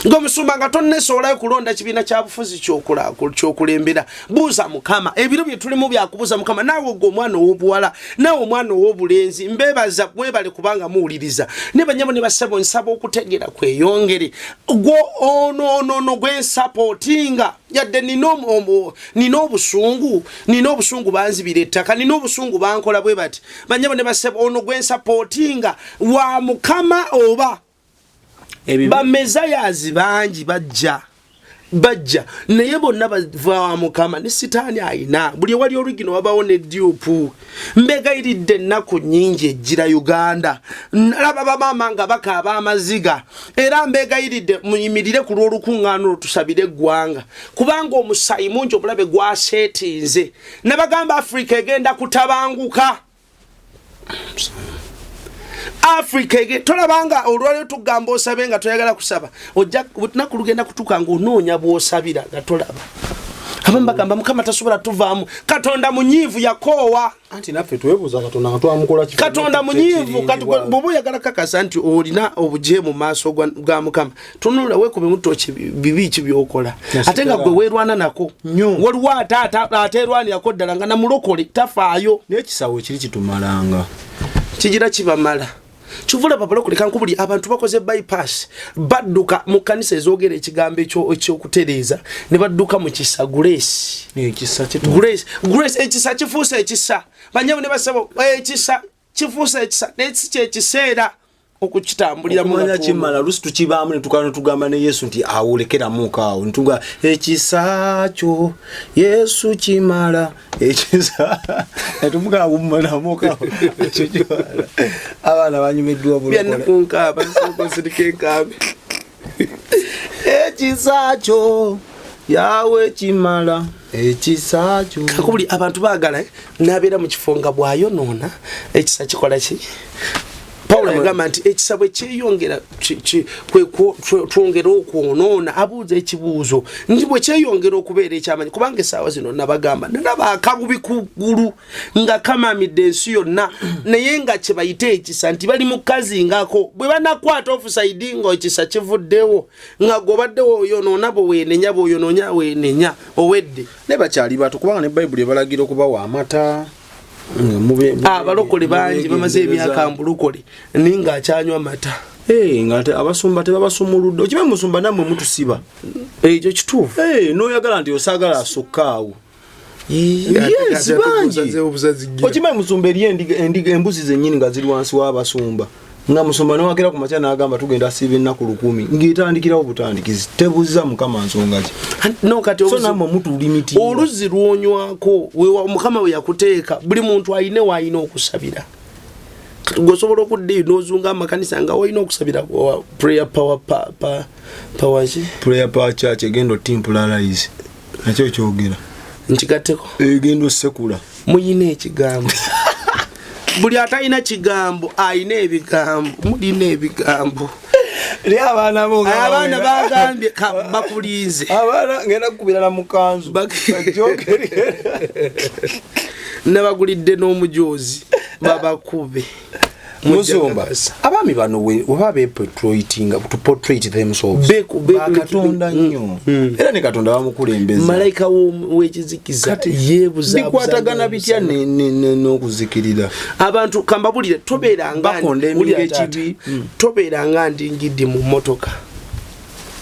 ngaomusumba nga tonnesoolayo kulonda kibiina kya bufuzi kyokulembera? Buuza Mukama. Ebiro bye tulimu byakubuuza Mukama. Naawe gwe omwana ow'obuwala, naawe omwana ow'obulenzi, mbebaza mwebale kubanga muwuliriza. Ne banyabo ne basebo, nsaba okutegeera kweyongere. Gwo ono gwensupportinga, yadde nina obusungu, nina obusungu, banzibira ettaka, nina obusungu, bankola bwe bati. Banyabo ne basebo, ono gwensupportinga wa Mukama oba bamezayaazi bangi bajja bajja, naye bonna bava wa Mukama? Ne Sitaani ayina buli ewali olugino wabawo ne dupe. Mbegayiridde, ennaku nyingi ejjira Uganda. Nalaba bamaama nga bakaaba amaziga. Era mbegayiridde muyimirire ku lw'olukuŋŋaana olwo, tusabire eggwanga, kubanga omusaayi mungi omulabe gwaseetinze. Nabagamba Afirika egenda kutabanguka. Africa tolabanga olwaliro tugamba osabe nga toyagala kusaba, ojja lunaku lugenda kutuuka nga onoonya bwosabira nga tolaba. Abamu bagamba Mukama tasobola tuvaamu, Katonda munyiivu, yakoowa. Anti naffe twebuuza Katonda nga twamukola kifo. Katonda munyiivu. Kati bw'oba oyagala kakasa nti olina obujeemu mu maaso ga Mukama, tunula weekube mutoki, bibi ki byokola ate nga gwe weerwana nako? Nnyo. Waliwo ate ateerwanirako ddala nga namulokole tafaayo. N'ekisawo ekiri kitumalanga. Kigira kibamala. Kivula babalokole, kankubuli, abantu bakoze bypass, badduka mu kanisa ezogera ekigambo ekyokutereeza ne badduka mu kisa, grace. Ekisa kitu Grace, grace, ekisa kifuuse ekisa. Banyabo ne basebo, ekisa kifuuse ekisa, naye si kyekiseera okukitambuliramu. Okumanya kimala lusi tukibaamu netukala netugamba ne Yesu nti awolekeramuko awo, netuga ekisa kyo Yesu kimala, ekisa netuvuga awummulamuko awo, ekyo kimala. Abaana banyumiddwa obulokole. Byanakunkaaba nsirika enkambi. Ekisa kyo yawe kimala, ekisa kyo. Kakubuli, abantu baagala nabeera mu kifo nga bwayonoona ekisa kikola ki? Pawulo yagamba nti ekisa bwe kyeyongera twongera okwonoona. Abuuza ekibuuzo nti bwe kyeyongera okubeera ekyamanyi, kubanga essaawa zino nabagamba nalaba akabubi ku ggulu nga kamamidde ensi yonna, naye nga kye bayita ekisa nti bali mu kazingako. Bwe banakwata offside nga ekisa kivuddewo, nga gwobaddewo oyonoona, bwe weenenya, bw'oyonoonya weenenya, owedde. Naye bakyali bato, kubanga ne Bayibuli ebalagira okubawa amata. Abalokole bangi bamaze emyaka mbulokole naye ng'akyanywa mata. Eh, nga te abasumba tebabasumuludde. Okimanyi musumba nammwe mutusiba. Ekyo kituufu. Eh, n'oyagala nti osaagala asukka awo. Yes, bangi. Okimanyi musumba eri endiga endiga embuzi zennyini nga ziri wansi w'abasumba. Nga musumba newakera ku makya n'agamba tugenda siba ennaku 1000 ng'etandikirawo butandikizi tebuza Mukama nsonga ki. No, kati So nammwe mutulimitinga. Oluzzi lwonywako wewa Mukama we yakuteeka, buli muntu alina w'alina okusabira. Kati gwe osobola okudda eyo n'ozunga amakanisa nga walina okusabira wa prayer power power ki? Prayer power church egenda otimpulalize. Nakyo kyogera. Nkigatteko. Egenda osekula. Muyina ekigambo. Buli atalina kigambo alina ebigambo. Mulina ebigambo. Eri abaana bo nga Abaana bawera. bagambye bakulinze. Abaana ngenda kukubira na mukanzu. Nabagulidde n'omujoozi babakube. Musumba, abaami bano we baba beportraitinga, to portrait themselves. Bakatonda nnyo. Era ne Katonda bamukulembeza. Malayika w'ekizikiza yeebuza Bikwatagana bitya n'okuzikirira? Abantu kambabulire, tobeeranga Bakonda ndi- emirimu wulira taata. ekibi. Tobeeranga ndi ngiddi mu mmotoka.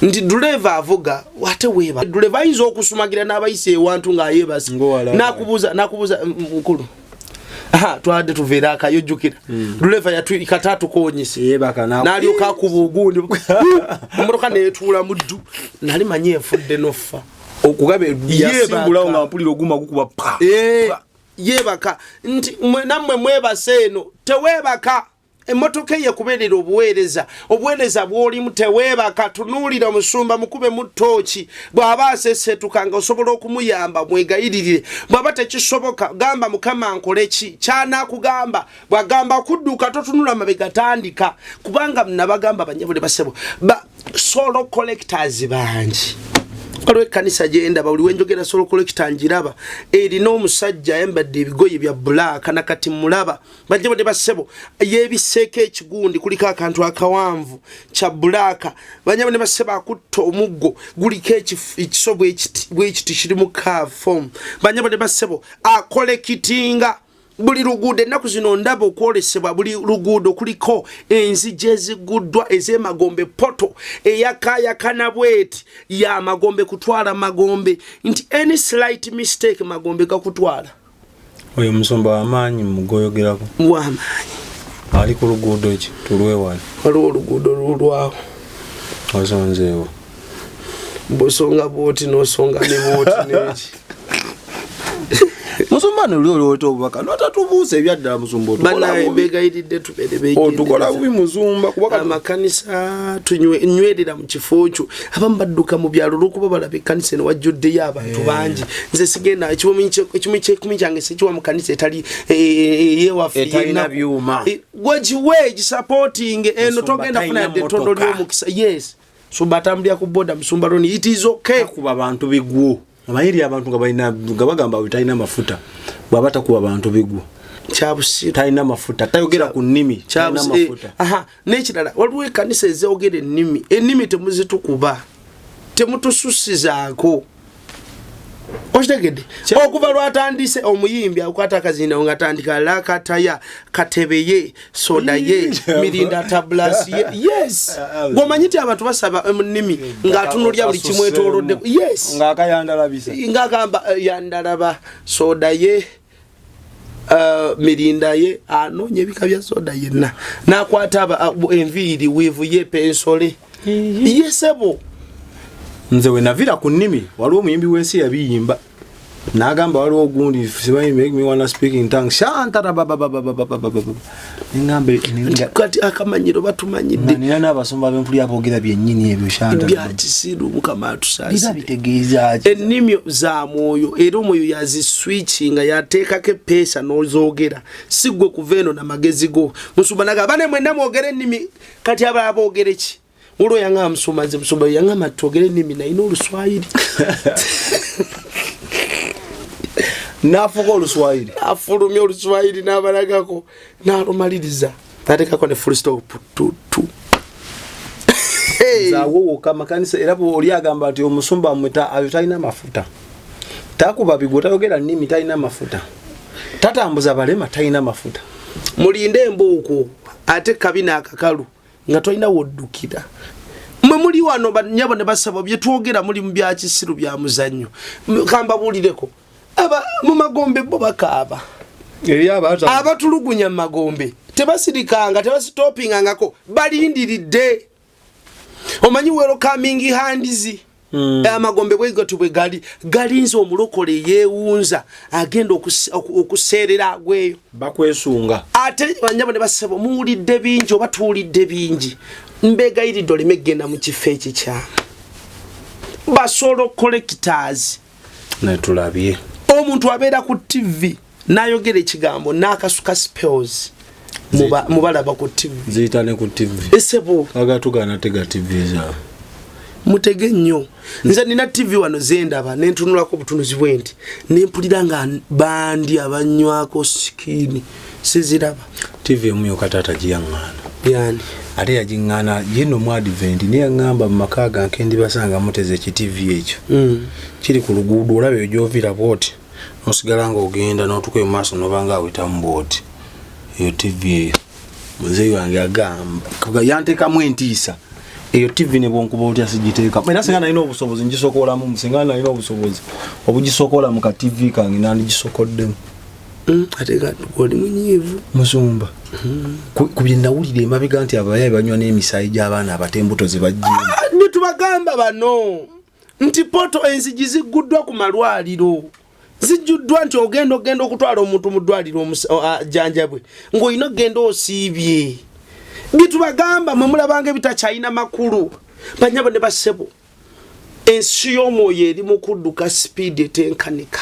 Nti duleva avuga ate weeba. Duleva ayinza okusumagira n'abayisa ewantu ng'ayeebase. Ng'owalaba. N'akubuuza, n'akubuuza, mukulu. Aha, twadde tuveera akayo, jjukira. Duleva kata atukoonyese. Yeebaka N'alyoka akuba ogundi. Emmotoka neetuula mu ddu. Nali manyi efudde n'offa. Okugabe Yeebaka. yasimbulawo nga mpulira oguma gukuba pa. Yeebaka. Nti nammwe mwebase eno, teweebaka. Emmotoka eyo ekubeerera obuweereza. Obuweereza bw'olimu teweebaka. Tunuulira omusumba mukube mu ttooki. Bw'aba aseseetuka nga osobola okumuyamba, mwegayiririre. Bw'aba tekisoboka, gamba Mukama nkole ki? Ky'anaakugamba. Bw'agamba kudduka totunula mabega, tandika. Kubanga nabagamba bannyabule basebo, ba soul collectors bangi. Waliwo ekkanisa gye ndaba, buli we njogera soul collector ngiraba, erina omusajja ayambadde ebigoye bya black, na kati mulaba. Bajjabadde bassebo, yeebisseeko ekigundi, kuliko akantu akawanvu kya black. Bajjabadde bassebo, akutte omuggo, guliko ekiso bwekiti kiri mu curve form. Bajjabadde bassebo, akolekitinga buli luguudo. Ennaku zino ndaba okwolesebwa buli luguudo kuliko enzigi eziguddwa ez'emagombe, poto eyakayakana bweti ya magombe, kutwala magombe, nti any slight mistake magombe gakutwala. Oyo musumba w'amaanyi mugoyogerako. W'amaanyi. Ali ku luguudo ki? Tulwewale. Waliwo oluguudo lulwawo. Osonzeewo. Bw'osonga bw'oti n'osonga ne bw'oti n'eki. Musumba no oli oleeta obubaka n'otatubuusa ebyaddala musumba otukola Bannaye bubi. mbeegayiridde tubeere Otukola bubi beegendereza. musumba kuba kati Amakanisa nywerera mu kifo kyo. Abamu badduka mu byalo olw'okuba balaba ekkanisa eno wajjuddeyo abantu bangi. Nze sigenda, ekimu ky'ekumi kyange sikiwa mu kanisa etali, eyewaffe Etalina yennaku. byuma. Gwekiwe gisupporting eno, Musumba togenda talina funa yadde ettondo mmotoka. ly'omukisa. Yes. Musumba atambulira ku boda, musumba Ronnie, it is okay. Takuba bantu bigwo. Omanyi eri abantu nga balina, nga bagamba bwe talina mafuta. Bw'aba takuba bantu bigwo. Kya busiru. Talina mafuta, tayogera ku nnimi, talina mafuta. Aha, n'ekirala waliwo ekkanisa ezoogera ennimi. Ennimi temuzitukuba. Temutususizaako. Okitegedde? Okuva lwatandise omuyimbi akwata akazinda ng'atandika lakataya katebeye soda ye mirinda tabulasi ye. Yes. Gw'omanyi nti abantu basaba mu nnimi ng'atunulya buli kimwetoolodde. Yes. Ng'akayandalabisa. Ng'agamba yandalaba soda ye, mirinda ye, anoonya ebika bya soda yenna. N'akwata enviiri, wiivu ye, pensole. Ye sebo. Nze we navira ku nnimi, waliwo omuyimbi w'ensi yabiyimba. N'agamba waliwo ogundi, simanyi, make me wanna speak in tongues. Shantara ba ba ba ba ba ba ba ba ba. Ngambe, Nti kati akamanyiro batumanyidde. Nga nina n'abasumba b'empuli aboogera byennyini ebyo, Shantara. Bya kisiru, Mukama atusaasire. Biba bitegeeza ki? Ennimi za mwoyo, era omwoyo yaziswitchinga, yateekako epeesa n'ozoogera. Si ggwe kuva eno n'amagezi go. Musumba n'agamba, bane mwenna mwogere ennimi, kati abalala boogere ki? Waliwo yaŋŋamba musumba, nze musumba yaŋŋamba twogere ennimi, nalina Oluswayiri. N'afuuka Oluswayiri. Afulumya Oluswayiri n'abalagako, n'alumaliriza. N'ateekako ne full stop tu, tu. Nze awo wokka amakanisa, era oli agamba nti omusumba mmwe ayo talina mafuta. Takuba bigwo, tayogera nnimi, talina mafuta. Tatambuza balema, talina mafuta. Mulinde embuuku, ate kabina akakalu. Nga tolina woddukira. Mwe muli wano bannyabo ne basabo, bye twogera muli mu bya kisiru, bya muzannyo. Kambabuulireko, aba mu magombe bo bakaaba. Eri abaata Abatulugunya mu magombe tebasirikanga, tebasitopingangako, balindiridde. Omanyi welcoming hands? Amagombe bwe gatyo bwe gali, galinze omulokole yeewunza agenda okuseerera agweyo. Bakwesunga. Ate banyabo ne basebo, muwulidde bingi oba tuwulidde bingi. Mbegayiridde oleme kugenda mu kifo ekikyamu. Ba soul collectors. Netulabye. Omuntu abeera ku TV n'ayogera ekigambo n'akasuka spells. Mubalaba ku TV. Ziyita ne ku TV. Esebo. Agatugana tega TV zaabwe. Mutege nnyo. Nze nina TV wano zendaba, nentunulako obutunuzi bwe nti nempulira nga bandi abanywako sikiini siziraba. TV emu yokka taata giyaŋŋaana. Yani? Ate yagiŋŋaana yeno mu Advent, naye yaŋŋamba mu maka gange ndibasanga muteze eki TV ekyo. Kiri ku luguudo, olaba eyo gy'oviira bw'oti, n'osigala ng'ogenda n'otuuka mu maaso n'obanga awetamu bw'oti. Eyo TV eyo muzeeyi wange agamba yanteekamu entiisa. Eyo TV ne bwonkuba otya sigiteekamu, era singa nalina obusobozi ngisokolamu, singa nalina obusobozi obugisokola mu ka TV kange nandigisokoddemu. Ate nga oli munyiivu. Musumba, ku bye nawulira emabega nti abayaye banywa n'emisaayi gy'abaana abato, embuto ze baggyemu. Ah, netubagamba bano nti poto enzigi zigguddwa ku malwaliro, zijjuddwa nti ogenda okutwala omuntu mu ddwaliro ajjanjabwe ng'olina okugenda osiibye. Byetubagamba mwe mulabanga ebitakyalina makulu. Banyabo ne basebo, ensi y'omwoyo eri mu kudduka sipiidi etenkanika.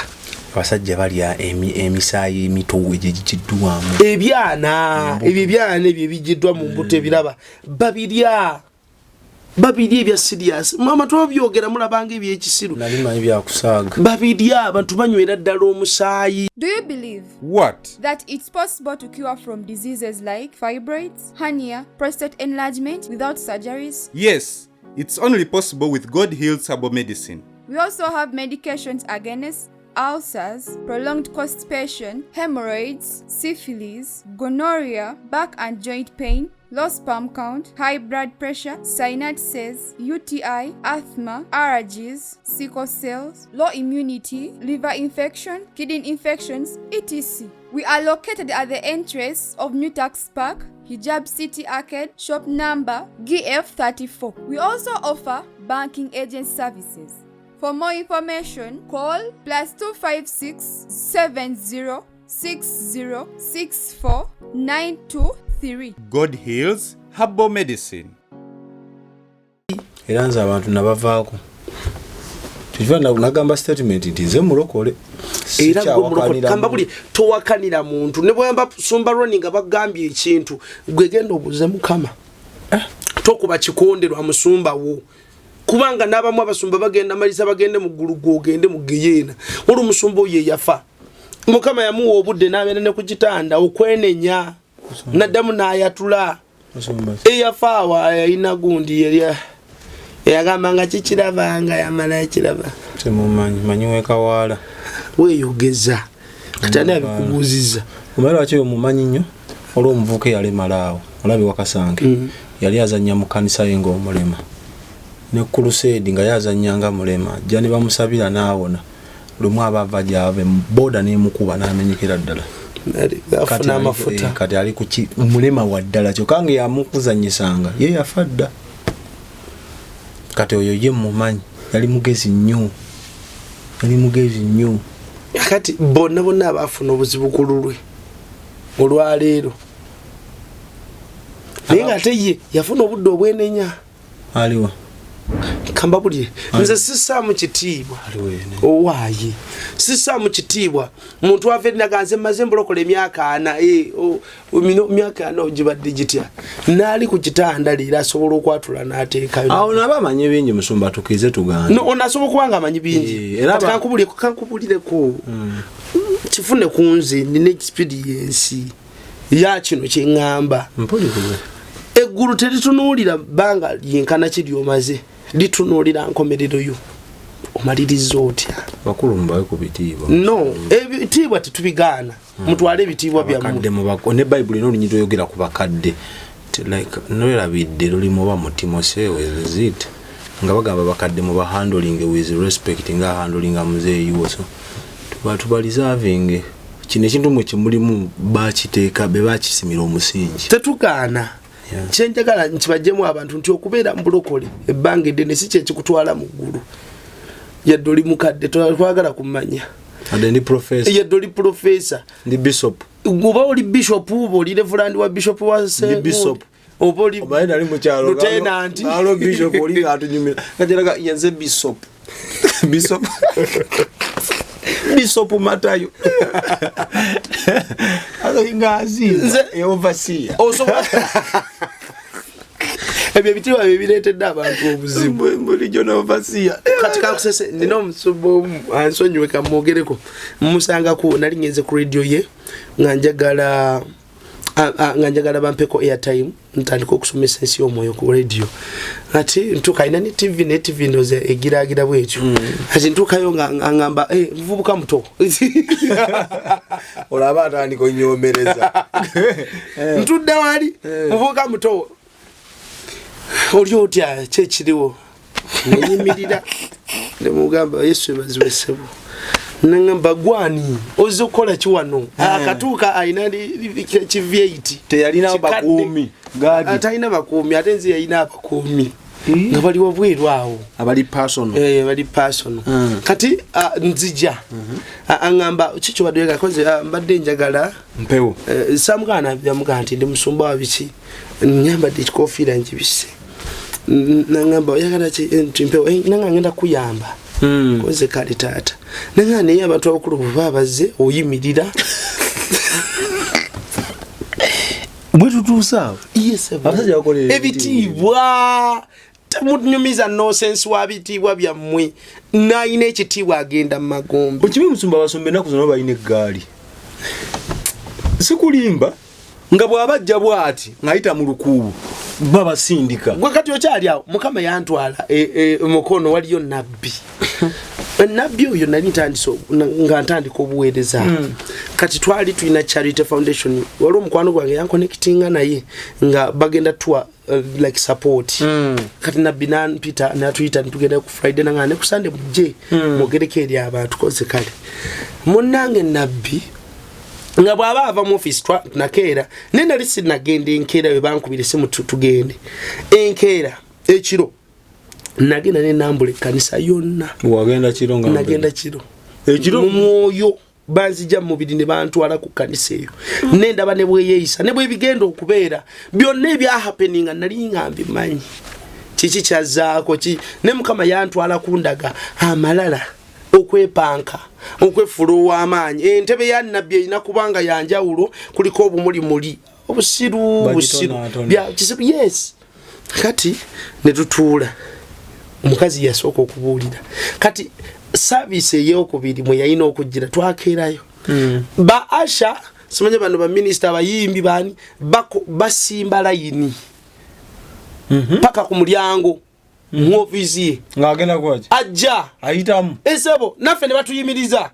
Abasajja balya emisaayi emito egyo egigiddwamu. Ebyana ebyo, ebyana ebyo ebigiddwa mu mbuto, ebiraba babirya, babirya ebya serious. Mama, twabyogera mulabanga ebyekisiru. Nali manyi byakusaaga. Babirya, abantu banywera ddala omusaayi. Do you believe What? that it's possible to cure from diseases like fibroids, hernia, prostate enlargement without surgeries? Yes, it's only possible with God Heals Herbal Medicine. We also have medications against ulcers, prolonged constipation, hemorrhoids, syphilis, gonorrhea, back and joint pain, low sperm count, high blood pressure, sinusitis, UTI, asthma, allergies, sickle cells, low immunity, liver infection, kidney infections, etc. We are located at the entrance of New Tax Park, Hijab City Arcade, shop number GF34. We also offer banking agent services. For more information, call +256 70 60 64 923. God Heals Herbal Medicine. Era nze abantu nabavaako, kiva nagamba statement nti nze mulokole. Era gwe mulokole. Sikyawakanira. Kamba buli towakanira muntu ne bwamba sumba Roni nga bagambye ekintu, gwe genda obuze Mukama. Tokuba kikonde lwa musumba wo, kubanga n'abamu abasumba bagenda malisa bagende mu ggulu, gwe ogende mu geyeena. Olwo omusumba oyo eyafa, Mukama yamuwa obudde n'abeera ne ku kitanda okwenenya, naddamu n'ayatula. Musumba. Eyafa awo yalina gundi yeri eyagamba nga kikirabanga yamala yakiraba. Temumanyi manyi wekawaala. Weeyogeza kati ani abikubuuzizza? Omanyi lwaki oyo mumanyi nnyo? Olw'omuvubuka eyalemala awo olabe wakasanke. Yali azannya mu kanisa ye ng'omulema ne crusade, nga ye azannya nga mulema, ajja ne bamusabira n'awona. Lumu aba ava gyava, boda n'emukuba n'amenyekera ddala. Kati Afuna amafuta. Kati ali ku mulema wa ddala, kyokka nga yamukuzannyisanga ye yafa dda. Kati oyo ye mumanyi, yali mugezi nnyo, yali mugezi nnyo. Kati bonna bonna abaafuna obuzibu ku lulwe olwaleero, naye nga ate ye yafuna obudde obwenenya. Aliwa? Kambabulire, nze sissaamu kitiibwa. Aliwo yene. Owaaye, sissaamu kitiibwa muntu ava erinaga nze mmaze mbulokola emyaka 40. Myaka 40 ogibadde gitya naali ku kitanda leero asobola okwatula n'ateekayo? Awo naba amanyi bingi, musumba, tukize tugande. No, ono asobola okuba nga amanyi bingi. Era Kati kankubulireko, kifune ku nze, nina experience ya kino kyeŋŋamba. Mpuliriza. Eggulu teritunuulira bbanga lyenkana ki lyomaze, litunuulira nkomerero yo, omaliriza otya. Bakulu mubawe ku bitiibwa. No, ebitiibwa tetubigaana, mutwale ebitiibwa Abakadde byammwe. ne bayibuli n'olunyiriri oyogera ku bakadde. it like nolabidde lulimu oba mu Timoseewo, is it nga bagamba bakadde mu bahandling with respect nga handlinga muzeeyiwo. So tuba tuba reserving kino ekintu mwe kyemulimu, bakiteeka be bakisimira omusingi. Tetugaana. Kyenjagala nkibajjemu abantu nti okubeera mu bulokole ebbanga eddene si kyekikutwala mu ggulu. Yadde oli mukadde, twagala kumanya. Adde ndi professor. Yadde oli professor. Ndi bishop. Oba oli bishop, oba oli reverend wa bishop wa Ndi bishop. Oba oli Omanyi nali mukyalo. Lieutenant. Alo bishop oli ng'atunyumira ngajeraga yenze bishop, bishop, bishop Matayo ng'azinza overseer. Ebyo ebitiibwa bye bireetedde abantu obuzibu. Bulijjo n'overseer. Kati kakusese, nina omusumba omu, ansonyiwe kamwogereko, mumusangako nali ngenze ku radio ye nga njagala bampeko airtime ntandika okusomesa ensi y'omwoyo ku radio. Ati ntuuka, alina ne TV, ne TV ndoza egiragira bwetyo. Ati ntuukayo nga ngamba, "Eh, muvubuka muto." Olaba atandika onyomereza. Ntudde wali, "Muvubuka muto, oli otya? Kyekiriwo?" Neyimirira nemugamba, "Yesu ebaziwe, ssebo." Neŋamba, "Gwani ozze okukola ki wano?" Akatuuka alina ki V8. Teyalina Kikadde. bakuumi gaadi. Talina bakuumi, ate nze yalina abakuumi nga bali wabweru awo. Abali personal. Eh, bali personal. Kati nzija. Aŋŋamba, "Kiki obadde oyagala?" Koze, "Mbadde njagala Mpewo. Samugana yamugamba nti ndi musumba wa biki, nyambadde ekikofiira nkibisse." Naŋŋamba, "Oyagala ki?" Eh, nti mpewo. "Eh, nanga ngenda kuyamba." Koze, "Kale taata." Naŋŋamba, "Naye abantu abakulu bwe baba bazze oyimirira." Bwe tutuuse awo. Yes, ebo. Abasajja bakolera Ebitiibwa, temunyumiza nonsense wa bitiibwa byammwe. Nayina ekitiibwa agenda mu magombe. Okimanyi musumba, abasumba ennaku zonna balina eggaali, sikulimba, nga bw'aba ajja bw'ati ng'ayita mu lukuubo babasindika. Gwe kati okyali awo. Mukama yantwala mukono, waliyo nabbi. Nabbi oyo nali ntandise nga ntandika obuweereza. Kati twali tulina charity foundation, waliwo omukwano gwange yanconnectinga naye nga bagenda tuwa like support. Kati nabbi nampita, natuyita nitugenda ku Friday, nanga ne ku Sunday mujje mwogereko eri abantu. Koze, "Kale munnange." Nabbi nga bw'aba ava mu office, nakeera naye nali sinagenda. Enkeera we bankubira esimu tugende enkeera ekiro, nagenda nenambula ekkanisa yonna. Wagenda kiro nga? Nagenda kiro. Ekiro? Mu mwoyo banzija mu mubiri ne bantwala ku kkanisa eyo, nendaba ne bweyeeyisa ne bwebigenda okubeera byonna ebyahappeninga, nali nga mbimanyi kiki kyazzaako ki. Ne Mukama yantwala kundaga amalala, okwepanka, okwefula ow'amaanyi. Entebe ya nabbi erina kubanga yanjawulo, kuliko obumuli muli obusiru busiru. Bagitonaatona. Bya kisiru, yes. Kati ne tutuula, omukazi yasooka okubuulira. Kati service eyokubiri mwe yalina okugira, twakeerayo ba usher, simanye bano baminisita, abayimbi bani, basimba layini paka ku mulyango mu ofiisi ye. Ng'agenda kwaki? Ajja. Ayitamu. Esebo, naffe ne batuyimiriza.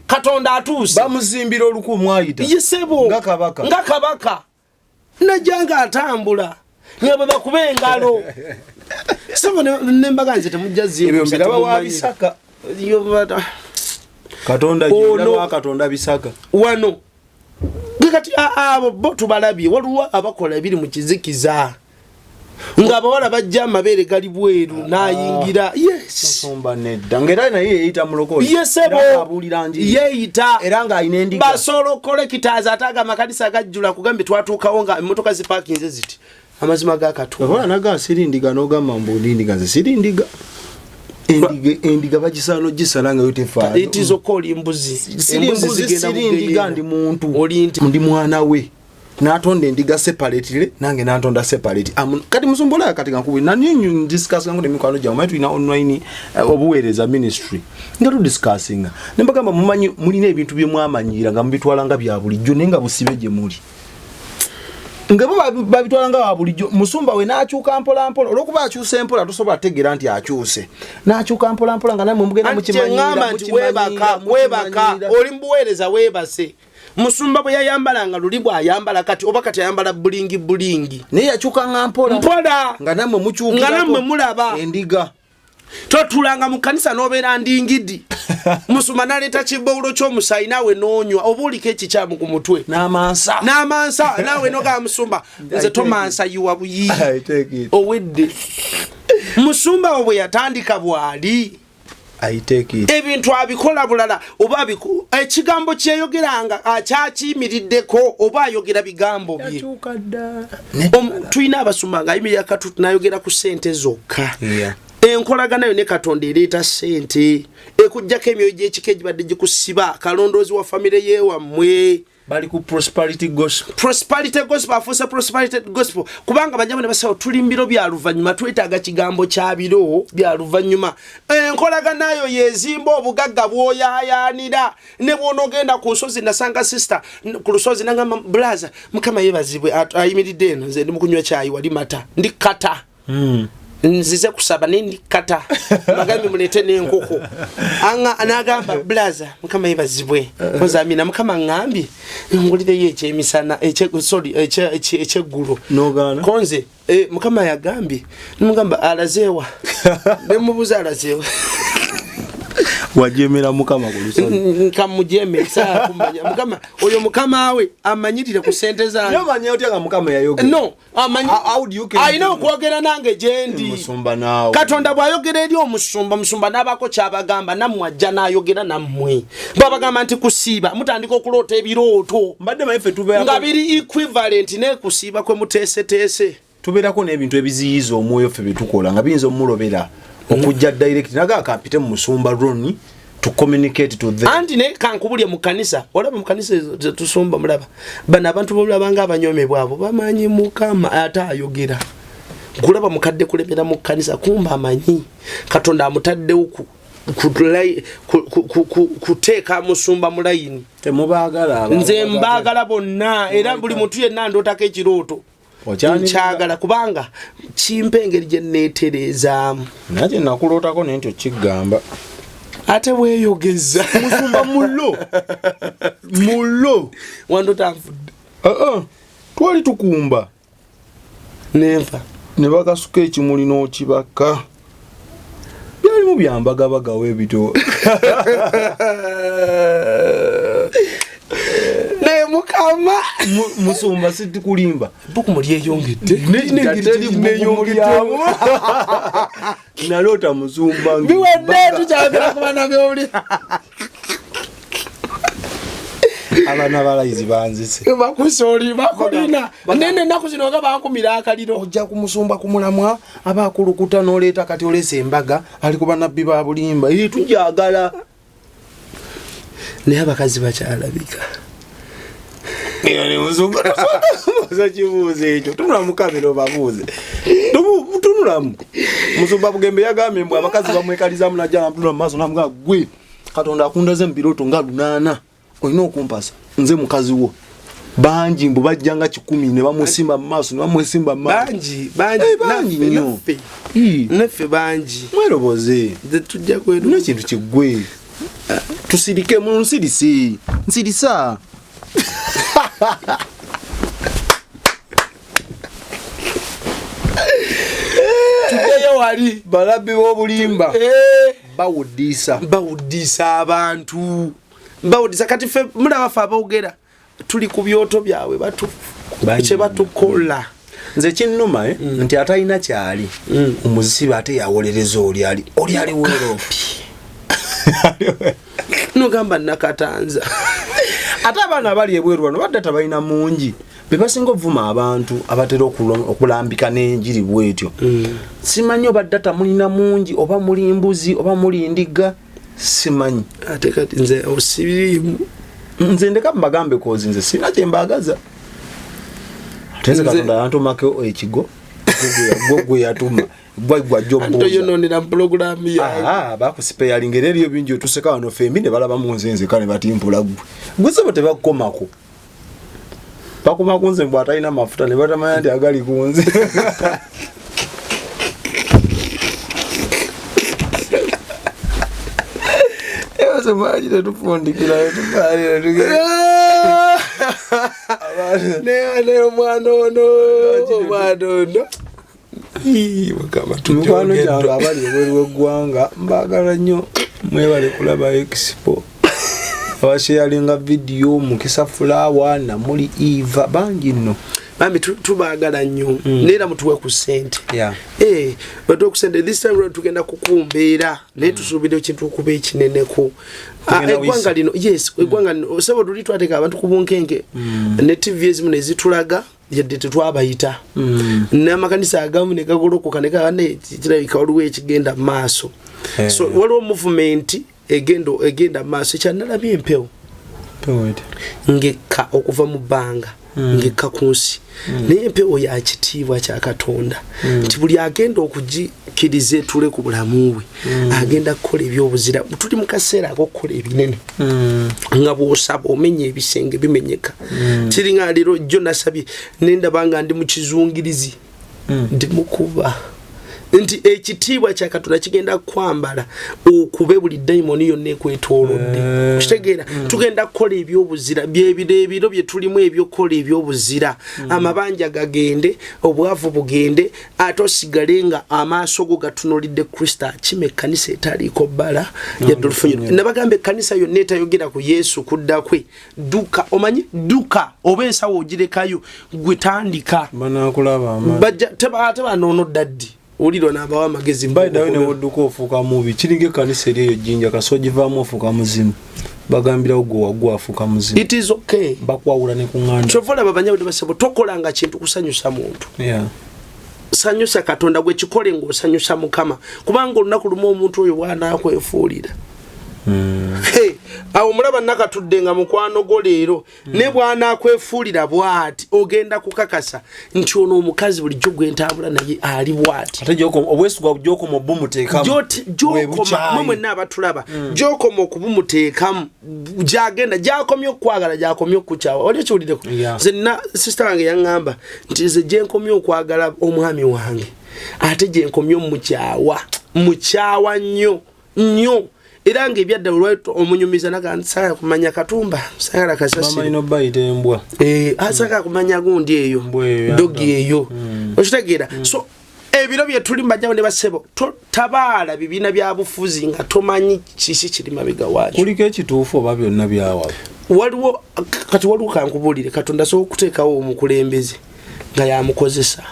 Katonda atuuse. Bamuzimbira oluku mwayita. Yesebo. Nga kabaka. Nga kabaka najja nga atambula nga bwe bakuba engalo. Sebo, nembaga nze temujja. Ebyo mbiraba wa Bisaka. Katonda Ono- wa Katonda Bisaka. Wano ge kati abo bo tubalabye, waliwo abakola ebiri mu kizikiza ng'abawala bajja amabeere gali bweru n'ayingira, yes. Musumba nedda, ngaera naye yeeyita mulokole. Yesebo. Era ng'abuulira njiri. Yeeyita. Era ng'alina endiga. Ba soul collectors, ate aga amakanisa gajjula. Kugambye twatuukawo nga emmotoka zipakinze ziti. Amazima ga Katonda. Oba naga siri ndiga, n'ogamba mbu ndi ndiga, nze siri ndiga. Endiga bagisaana ogisala nga yo tefaayo. Itizoka oli mbuzi. Siri Embuzi mbuzi, zigenda siri mu ndiga, ggeyeena. ndi muntu. Oli nti. Ndi mwana we, natonda endiga separately, nange nantonda separate. Kati musumba olaba kati kankubi nani discuss nga nemikwano gyange, manyi tulina online obuweereza ministry, nga tudiscussinga nembagamba, mumanyi mulina ebintu byemwamanyira nga mubitwala nga bya bulijjo, naye nga busibe gye muli, nga bo babitwala nga bulijjo. Musumba we n'akyuka mpolampola, olwokuba akyusa empola tosobola tegeera nti akyuse, n'akyuka mpolampola nga namwe mugenda Anti kyeŋŋamba mukimanyiira. nti weebaka, weebaka, oli mubuweereza weebase. Musumba bwe yayambalanga luli bw'ayambala kati, oba kati ayambala bulingi bulingi. Naye yakyukanga mpola. Mpola. Nga nammwe mukyukirako. Nga nammwe mulaba. Endiga. Totulanga mu kanisa n'obeera ndingidi. Musumba n'aleeta kibowulo ky'omusaayi naawe n'onywa, oba oliko ekikyamu ku mutwe. N'amansa. N'amansa, naawe n'ogamba musumba, nze tomansa yiwa buyi. I take it. Owedde. Musumba wo bwe yatandika bw'ali. I take it. Ebintu abikola bulala, oba ekigambo kyeyogeranga akyakiyimiriddeko, oba ayogera bigambo bye. Yakyuka dda. Tulina abasumba ng'ayimirira katuuti n'ayogera ku ssente zokka. Enkolagana yo ne Katonda ereeta ssente, ekuggyako emyoyo gy'ekika egibadde gikusiba, kalondoozi wa famire yeewammwe. Bali ku prosperity gospel. Prosperity gospel, afuuse prosperity gospel. Kubanga bajja ne basawo, tuli mu biro bya luvannyuma, twetaaga kigambo kya biro bya luvannyuma. Enkolagana yo yezimba obugagga bw'oyaayaanira. Ne bw'onoogenda ku nsozi, nasanga sister ku lusozi nangamba, blaza, Mukama yeebazibwe, ayimiridde eno, nze ndi mu kunywa kyayi wali mata, ndi kata. Nzize kusaba naye ndi kata, bagambye muleete n'enkoko. N'agamba, blaza, Mukama yeebazibwe, ozamina, Mukama ŋŋambye ngulireyo ekyemisana, sorry, ekyeggulo. N'ogaana? Konze, Mukama yagambye, nimugamba alazeewa, nemubuuza alazeewa. Wajemera Mukama ku lusozi. Nkamujeme, saakumanya Mukama oyo, Mukama we amanyirire ku sente zange. Naye omanya otya nga Mukama yayogera? No, amanyi. How do you get Alina okwogera nange gyendi. Musumba naawe. Katonda bw'ayogera eri omusumba, musumba n'abaako kyabagamba, nammwe ajja n'ayogera nammwe. Bw'abagamba nti kusiiba, mutandika okuloota ebirooto Mbadde manyi ffe tubeerako nga biri equivalent n'ekusiiba kwe muteeseteese. Tubeerako n'ebintu ebiziyiza omwoyo ffe byetukola nga biyinza omulobera okujja direct, naga kampite mu musumba Ronnie to communicate to them. Anti naye kankubulye, mu kanisa olaba, mu kanisa ezo zetusumba, mulaba bano abantu bolaba nga abanyomebwa, abo bamanyi Mukama ate ayogera. Nkulaba mukadde kulemera mu kanisa, kumba amanyi Katonda amutaddewo kuteeka musumba mu layini. Temubaagala abo. Nze mbaagala bonna, era buli muntu yenna ndootako ekirooto. Nkyagala kubanga kimpa engeri gye neetereezaamu. Naye kye nakulootako naye nti okigamba. Ate weeyogeza. Musumba mullo mullo. Wandota nfudde? Uh-uh. Twali tukumba. Nenfa. Ne bakasuka ekimuli n'okibaka, byalimu byambagabagawo ebito. Naye Mukama. Musumba, sitikulimba. Bukumu lyeyongedde. Neyongedde. Naloota musumba Biwedde, tukyagala kuba nabyo. Abaana balayizi banzise. Bakusoli bakulina nene, ennaku zino nga bankumira akaliro. Ojja ku musumba ku mulamwa aba akulukuta n'oleeta, kati oleesa embaga, ali ku bannabbi ba bulimba. Ee, tujagala. Naye abakazi bakyalabika. Musumba, buuza kibuuzo ekyo, tunula mu kamera obabuuze. Tunulamu. Musumba Bugembe yagambye mbu abakazi bamwekalizaamu, najja natunula mu maaso namugamba, gwe Katonda akundaze mu birooto nga 8, olina okumpasa nze mukazi wo. Bangi mbu bajja nga 100 ne bamusimba mu maaso, ne bamwesimba mu maaso. Bangi, bangi. Eh, bangi Naffe, nnyo. naffe. Ii. Naffe bangi. Mweroboze. Nze tujja kweru. N'ekintu kiggwe, tusirike mu nsirisi nsirisa. Tuddeyo wali. Balabbi b'obulimba Eh, bawuddiisa. Bawuddiisa abantu, bawuddiisa. Kati ffe mulaba ffe aboogera tuli ku byoto byabwe, Bangi. kye batukola. Nze kinnuma nti atalina kyali omuzibe ate yawolereza oli ali oli ali weeropi. Nogamba nakatanza. Ate abaana abali ebweru bano badda tabalina mungi, be basinga ovuma abantu abatera okulambika n'enjiri bwetyo. Simanyi oba data mulina mungi, oba muli mbuzi, oba muli ndiga, simanyi. Ate kati nze osibirimu. Nze ndeka mbagambe, kozi nze sina kyembagaza. Ate nze Nze- Katonda yantumako ekigo, gwe gwe yatuma gwe gwajja obuuza. Toyononera mu pulogulaamu yange. Aha, bakusipeyalinga era eriyo bingi otuseka wano fembi ne balabamu nze nzeka ne batimpula gwe gwe sebo tebakukomako, bakoma ku nze mbw atalina mafuta ne batamanya nti agali ku nze. Lwaki tetufundikira? Naye omwana ono, omwana ono. Ii, Mukama, Mikwano gyange tujogeddwa. abali ebweru w'eggwanga, mbaagala nnyo, mwebale kulaba Expo, abasharinga vidiyo, Mukisa Fulawa, Namuli Eva, bangi nno. Bambi, tubaagala nnyo, neera mutuwe ku ssente. Eh, batuwe ku ssente. This time round tugenda kukumbeera, naye tusuubira ekintu okuba ekineneko. Ah, Tugenda eggwanga wisa. lino, yes, eggwanga lino, sebo, tuli twateeka abantu ku bunkenke ne TV ezimu nezitulaga, yadde tetwabayita, n'amakanisa agamu ne gagolokoka ne gaba, "Ne, kirabika waliwo ekigenda mu maaso." So waliwo movement egenda mu maaso. Ekyanalabye, empewo ngekka okuva mu bbanga, ngekka ku nsi, naye empewo ya kitiibwa kya Katonda, nti buli agenda okugikkiriza etule ku bulamu bwe agenda kukola ebyobuzira. Tuli mu kaseera ak'okukola ebinene, nga bw'osaba omenya ebisenge bimenyeka. Kiringa leero, jjo nasabye nendaba nga ndi mu kizungirizi, ndi mukuba nti ekitiibwa kya Katonda kigenda kwambala okube buli dayimoni yonna ekwetoolodde. Kitegeera, tugenda kukola ebyobuzira. Byebiro, ebiro bye tulimu ebyokukola ebyobuzira. Amabanja gagende, obwavu bugende, ate osigale nga amaaso go gatunulidde Kristo. Akima ekkanisa etaliiko bbala yadde olufunyiro. Nabagamba, ekkanisa yonna etayogera ku Yesu kudda kwe, dduka. Omanyi dduka oba ensawo ogirekayo, gwe tandika. Banakulaba amaanyi. Bajja ate banoonodda ddi? Wulirwa n'abawa amagezi. By the way, newodduka ofuuka mubi. Kiringa ekkanisa eri eyo Jjinja, kasi ogivaamu ofuuka muzimu. Bagambirawo gwe waggwa afuuka muzimu. It is okay. Bakwawula ne ku ŋŋanda. Kyova olaba, banyabudde, basebo, tokolanga kintu kusanyusa muntu. Sanyusa Katonda. Gwe kikole ng'osanyusa Mukama, kubanga olunaku lumu omuntu oyo bw'anaakwefuulira. Hey, awo mulaba nakatudde nga mukwano gwo leero, ne bw'anaakwefuulira bw'ati, ogenda kukakasa nti ono omukazi bulijjo gwe ntambula naye ali bw'ati. Ate obwesigwa gyokoma obumuteekamu. Gyokoma mwe mwenna abatulaba, gyokoma okubumuteekamu, gyagenda gyakomye okwagala, gyakomye okukyawa. Oli okiwulireko? Nze nina sister wange yaŋŋamba nti nze gyenkomye okwagala omwami wange, ate gyenkomye omukyawa, mukyawa nnyo nnyo. Era nga ebyaddala olwali omunyumiza naga nti sagala kumanya Katumba, sagala kasasiro. Bamalina obayita embwa. Eh, asagala kumanya gundi eyo. Mbwa eyo. Dogi eyo, okitegeera? So ebiro bye tuli, mbajjawo ne basebo, tabaala bibiina bya bufuzi nga tomanyi kiki kiri mabega waakyo. Kuliko ekituufu oba byonna byawabe? Waliwo kati, waliwo, kankubuulire, Katonda asobola okuteekawo omukulembeze nga yamukozesa,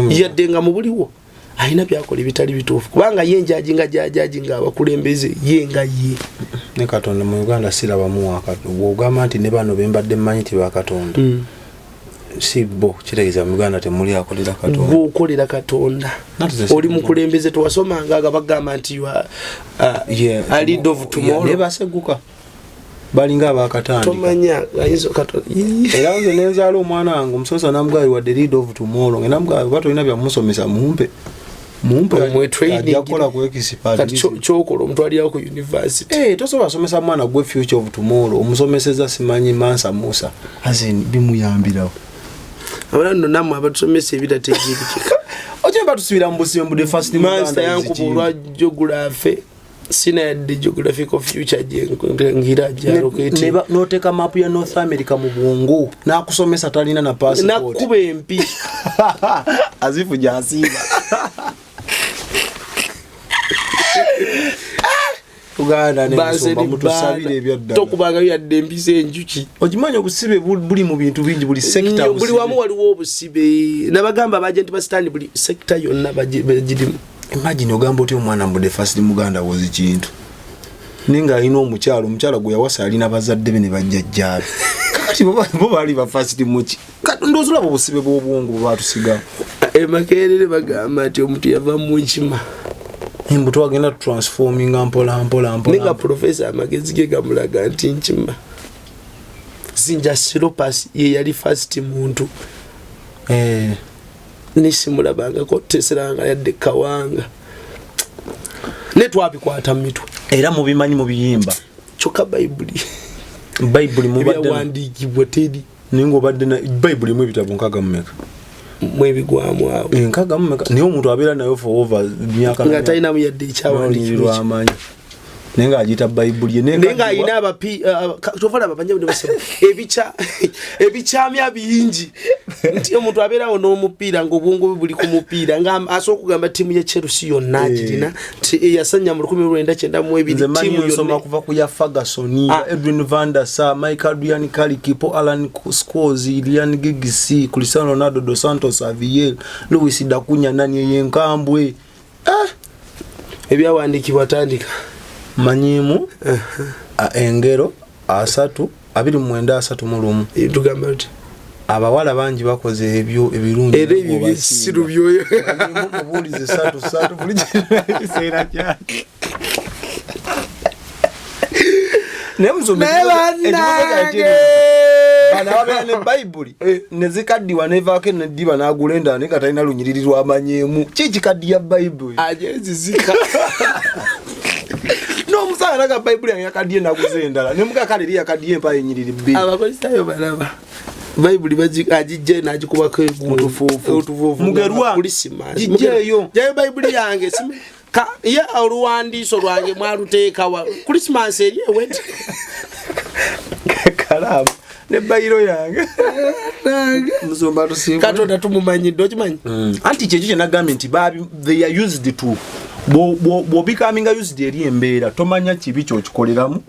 yadde nga mu buliwo alina byakola ebitali bituufu, kubanga ye njajinga gyajajinga abakulembeze ye nga ye. Ne Katonda mu Uganda sirabamu. Bwogamba nti ne bano bembadde mmanyi ti bakatonda si bo, kitegeeza mu Uganda temuli akolera Katonda. Gweokolera Katonda. Nati ze oli mukulembeze, tewasomanga nga bagamba nti you are, a lead of tomorrow? Naye baseguka, balinga abakatandika. Tomanya ayinza Katonda. Era nze nenzaala omwana wange omusomesa, namugabi wadde lead of tomorrow, nga namugabi oba tolina byamusomesa, mumpe mumpe. Omwe training. Ajja kukola ku expert. Kati kyokola omutwalirawo ku university. Eh, tosobola somesa mwana gwe future of tomorrow, omusomeseza simanyi Mansa Musa, as in bimuyambirawo. Abala nno nammwe abatusomesa ebitategeerekeka. Okyemba tusibira mu busibe mbu the first Master Muganda yankuba is olwa geography, sina yadde geographical future gyengira gyaloketi. N'oteeka maapu ya North America mu bwongo, n'akusomesa talina na passport. Nakuba empi. Azifu gyasiiba Uganda nemusumba mutusabire ebyaddala. Tokubangayo yadde empisa enjuki. Okimanyi obusibe buli mu bintu bingi, buli sector. Nnyo, buli wamu waliwo obusibe. Nabagamba abagenti ba Sitaani, buli sector yonna bagirimu. Imagine ogamba otya omwana mbu the first Muganda was kintu, naye ng'alina omukyalo, omukyala gwe yawasa alina bazadde be ne bajjajjaabe. Kakati bo baali ba first muki? Ndowooza olaba obusibe bw'obwongo bwe batusigamu. Emakerere bagamba nti omuntu yava mu nkima. Mbu twagenda tutransforminga mpola mpola Naye mpola. nga profesa amagezi ge gamulaga nti nkima zinja siropas ye yali first muntu. Nesimulabangako, teseranga yadde kawanga, ne twabikwata mu mitwe. Era mubimanyi, mubiyimba. Kyokka Bayibuli Bayibuli mubadde ebyawandiikibwa teri. Naye ngaobadde Bayibuli mu ebitabo 60? Mwebigwamu awo. 60, naye omuntu abeera nayo for over myaka nga talinamu yadde ekyawandiikibwa. Lwamanyi. Naye ng'agiyita Bayibuli ye. Naye ng'alina abapi tovala ababanjabu ne basaba ebikyamya bingi nti omuntu abeerawo n'omupiira ng'obwongo bwe buli ku mupiira, nga asobola okugamba ttiimu ya Chelsea yonna agirina, nti eyasanya mu 1992. Nze manyi Ttiimu nsoma yonna. Kuva ku ya Ferguson, Edwin van der Sar, Michael Adrian Carrick, Paul Alan Scholes, Ryan Giggs, Cristiano Ronaldo dos Santos Aveiro, Luis da Cunha, nani eyenkambwe. Ebyawandiikibwa, tandika. Manyiimu Engero 3 29 31. Tugamba nti Abawala bangi bakoze ebyo ebirungi. Era ebyo byesiru byoyo. Mubuulize 3:3, buli kiseera kyake. Naye musumba, Naye ekibuuzo bannange! Bano ababeera ne Bayibuli nezikaddiwa nevaako neddiba n'agula endala, naye nga talina lunyiriri lwamanyeemu, ki kikaddiya Bayibuli? Ajezizika. N'omusanga naga Bayibuli yange yakaddiye, naguza endala, nemuga kale eri yakaddiye empayo enyiriri 2. Abakristaayo balaba Bayibuli agijjayo n'agikubako. Otufuufu. Otufuufu. Mugerwa. Krisimansi. Gijjeeyo. Jayo Bayibuli yange. Ye oluwandiiso lwange mwaluteekawa? Krisimansi eri ewete. Kalaamu ne bayiro yange, musumba, tusiibule. Katonda tumumanyidde, okimanyi? Anti kyekyo kyenagambye nti they are used to bw'obikaminga used eri embeera, tomanya kibi kyokikoleramu.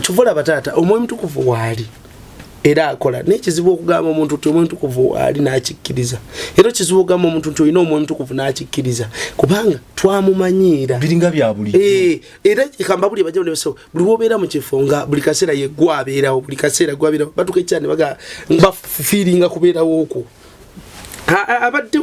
Kyova olaba taata, Omwoyo Mutukuvu waali era akola, naye kizibu okugamba omuntu nti Omwoyo Mutukuvu waali n'akikkiriza. Era kizibu okugamba omuntu nti olina Omwoyo Mutukuvu n'akikkiriza, kubanga twamumanyiira. Biringa bya bulijjo. Era kamba buli bajja nebasawo, buli wobeera mu kifo nga buli kaseera yeggwa abeerawo, buli kaseera gwabeerawo, batuka ekyane baga bafiiringa kubeerawo okwo. Abadde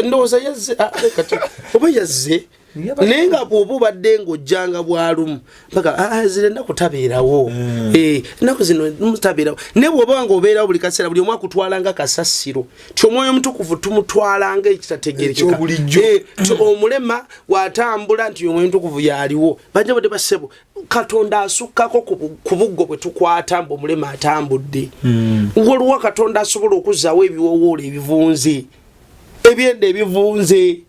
ndowooza yazze, kati oba yazze, naye nga bw'oba obadde ng'ojjanga bwalumu paka zino ennaku tabeerawo. Ennaku zino tabeerawo, naye bw'oba nga obeerawo buli kaseera, buli omu akutwala nga kasasiro, ti Omwoyo Omutukuvu tumutwala nga ekitategerekeka. Ekyobulijjo. Ti omulema bw'atambula nti Omwoyo Omutukuvu yaliwo. Bajja budde basebo, Katonda asukkako ku buggo bwe tukwata mbu omulema atambudde. Waliwo Katonda asobola okuzzaawo ebiwowoolo ebivunze, ebyenda ebivunze,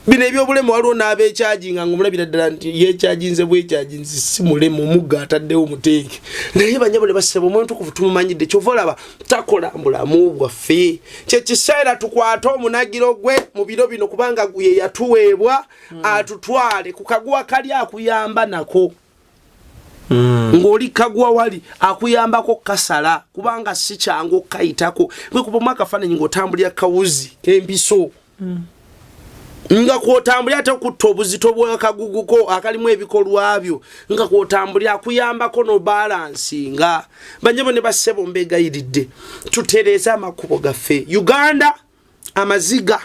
bino ebyobulema. Waliwo n'abekyajinga nga omulabira ddala nti yekyajinze bwekyajinze, si mulema, omugga ataddewo muteeke. Naye banyabo ne basebo, Omwoyo Mutukuvu tumumanyidde, kyova olaba takola bulamu bwaffe. Kyekiseera tukwate omunagiro gwe mu biro bino, kubanga ye yatuweebwa atutwale ku kaguwa kali akuyamba nako. Ng'oli kagwa wali akuyambako kasala, kubanga si kyangu okukayitako. Gwekubamu akafaananyi ng'otambulira kawuzi k'empiso, nga kwotambulira ate okutta obuzito bwakaguguko akalimu ebikolwa byo, nga kwotambulira akuyambako nobalansinga. Banyabo ne bassebo, mbegayiridde tutereeze amakubo gaffe. Uganda amaziga,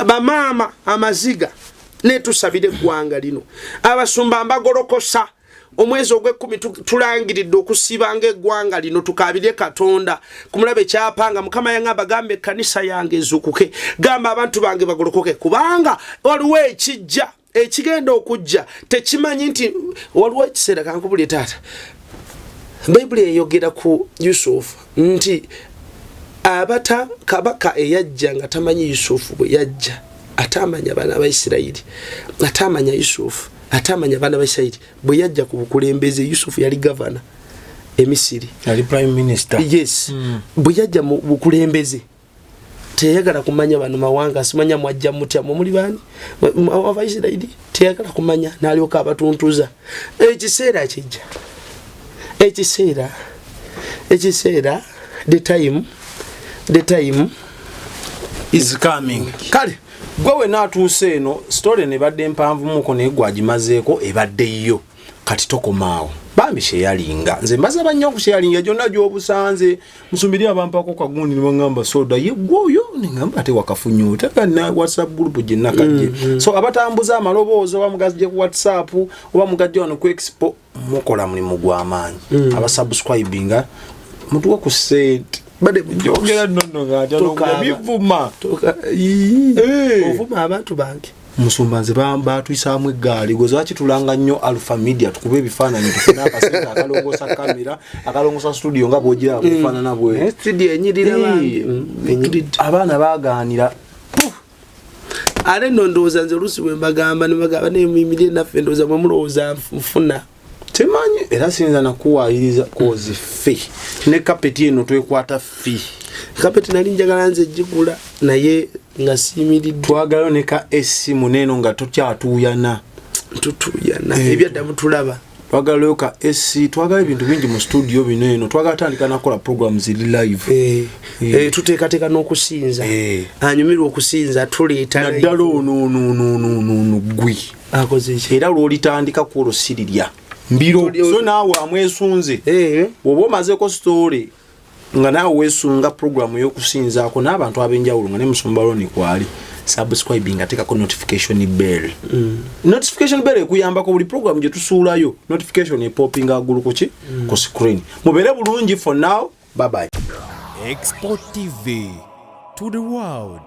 bamaama amaziga, netusabira eggwanga lino. Abasumba mbagolokosa, omwezi ogwekumi tulangiridde okusibanga eggwanga lino, tukabirye Katonda kumulaba ekyapanga. Mukama yaŋamba, gamba ekkanisa yange ezukuke, gamba abantu bange bagolokoke, kubanga waliwo ekijja ekigenda okujja tekimanyi nti waliwo ekiseera. Kankubulye taata, Bayibuli eyogera ku Yusufu nti abata kabaka eyajja nga tamanyi Yusufu bwe yajja, ate amanya abaana ba Isirayiri, ate amanya Yusufu, ate amanya abaana ba Isirayiri. Bwe yajja ku bukulembeze, Yusufu yali gavana Emisiri. Yali prime minister. Yes. Bwe yajja mu bukulembeze teyayagala kumanya bano mawanga, simanya mwajja mutya, mwe muli bani Abaisirairi, teyagala kumanya, nalyoka abatuntuza. Ekiseera kijja, ekiseera, the time is coming. Kale gwe wena atuuse eno, story nebadde empanvumuko, naye gwagimazeeko ebadde yo. Kati tokomaawo bambi, sheyalinga. Nze mbasaba nnyo okusharinga gyonna gyobusanze. Musumbiri abampako kagundi nebaŋŋamba soda ye gwoyo, neŋŋamba ate wakafunye otya na WhatsApp group gyenakajje. So abatambuza amaloboozi, oba mugajje ku WhatsApp oba mugajje wano ku Expo, mukola mulimu gw'amaanyi. Abasubscribinga, mutuwe ku sente. Bade Njogera nnono nga ntya Tokaaba. bivuma. Eh. Ovuma abantu bange. Musumba, nze batuyisaamu eggaali gwe zakitulanga nnyo Alpha Media, tukube ebifaananyi tufune akasente akalongoosa kamera, akalongoosa studio nga bwogiraba bufaanana bwe. Studio enyirira bange. Enyiridde. Abaana bagaanira. Ate nno ndowooza nze oluusi bwe mbagamba nebagamba nemuyimirire naffe, ndowooza mwe mulowooza nfuna. Temanyi era siyinza nakuwayiriza kozi ffe ne kapeti eno twekwata ffe. Kapeti nali njagala nze gigula naye nga siyimiriddwa. Twagalayo ne ka AC muneeno nga tokyatuuyana. Tutuyana ebyadda mutulaba. Twagalayo ka AC, twagala ebintu bingi mu studio bino eno, twagala tandika nakola program ziri live. Tuteekateeka n'okusinza. Anyumirwa okusinza tuleeta. Naddala ono ono ono ono ono ono gwe. Akoze ki? Era lwolitandika ku olwo sirirya mbiro. So naawe amwesunze, bw'oba omazeeko story nga naawe weesunga programu y'okusinzaako n'abantu ab'enjawulo nga ne Musumba Roni kwali, subscribe nga teekako notification bell. Notification bell ekuyambako buli programu gye tusuulayo, notification epopinga waggulu kuki ku screen. Mubeere bulungi. For now, bye bye. Export TV to the world.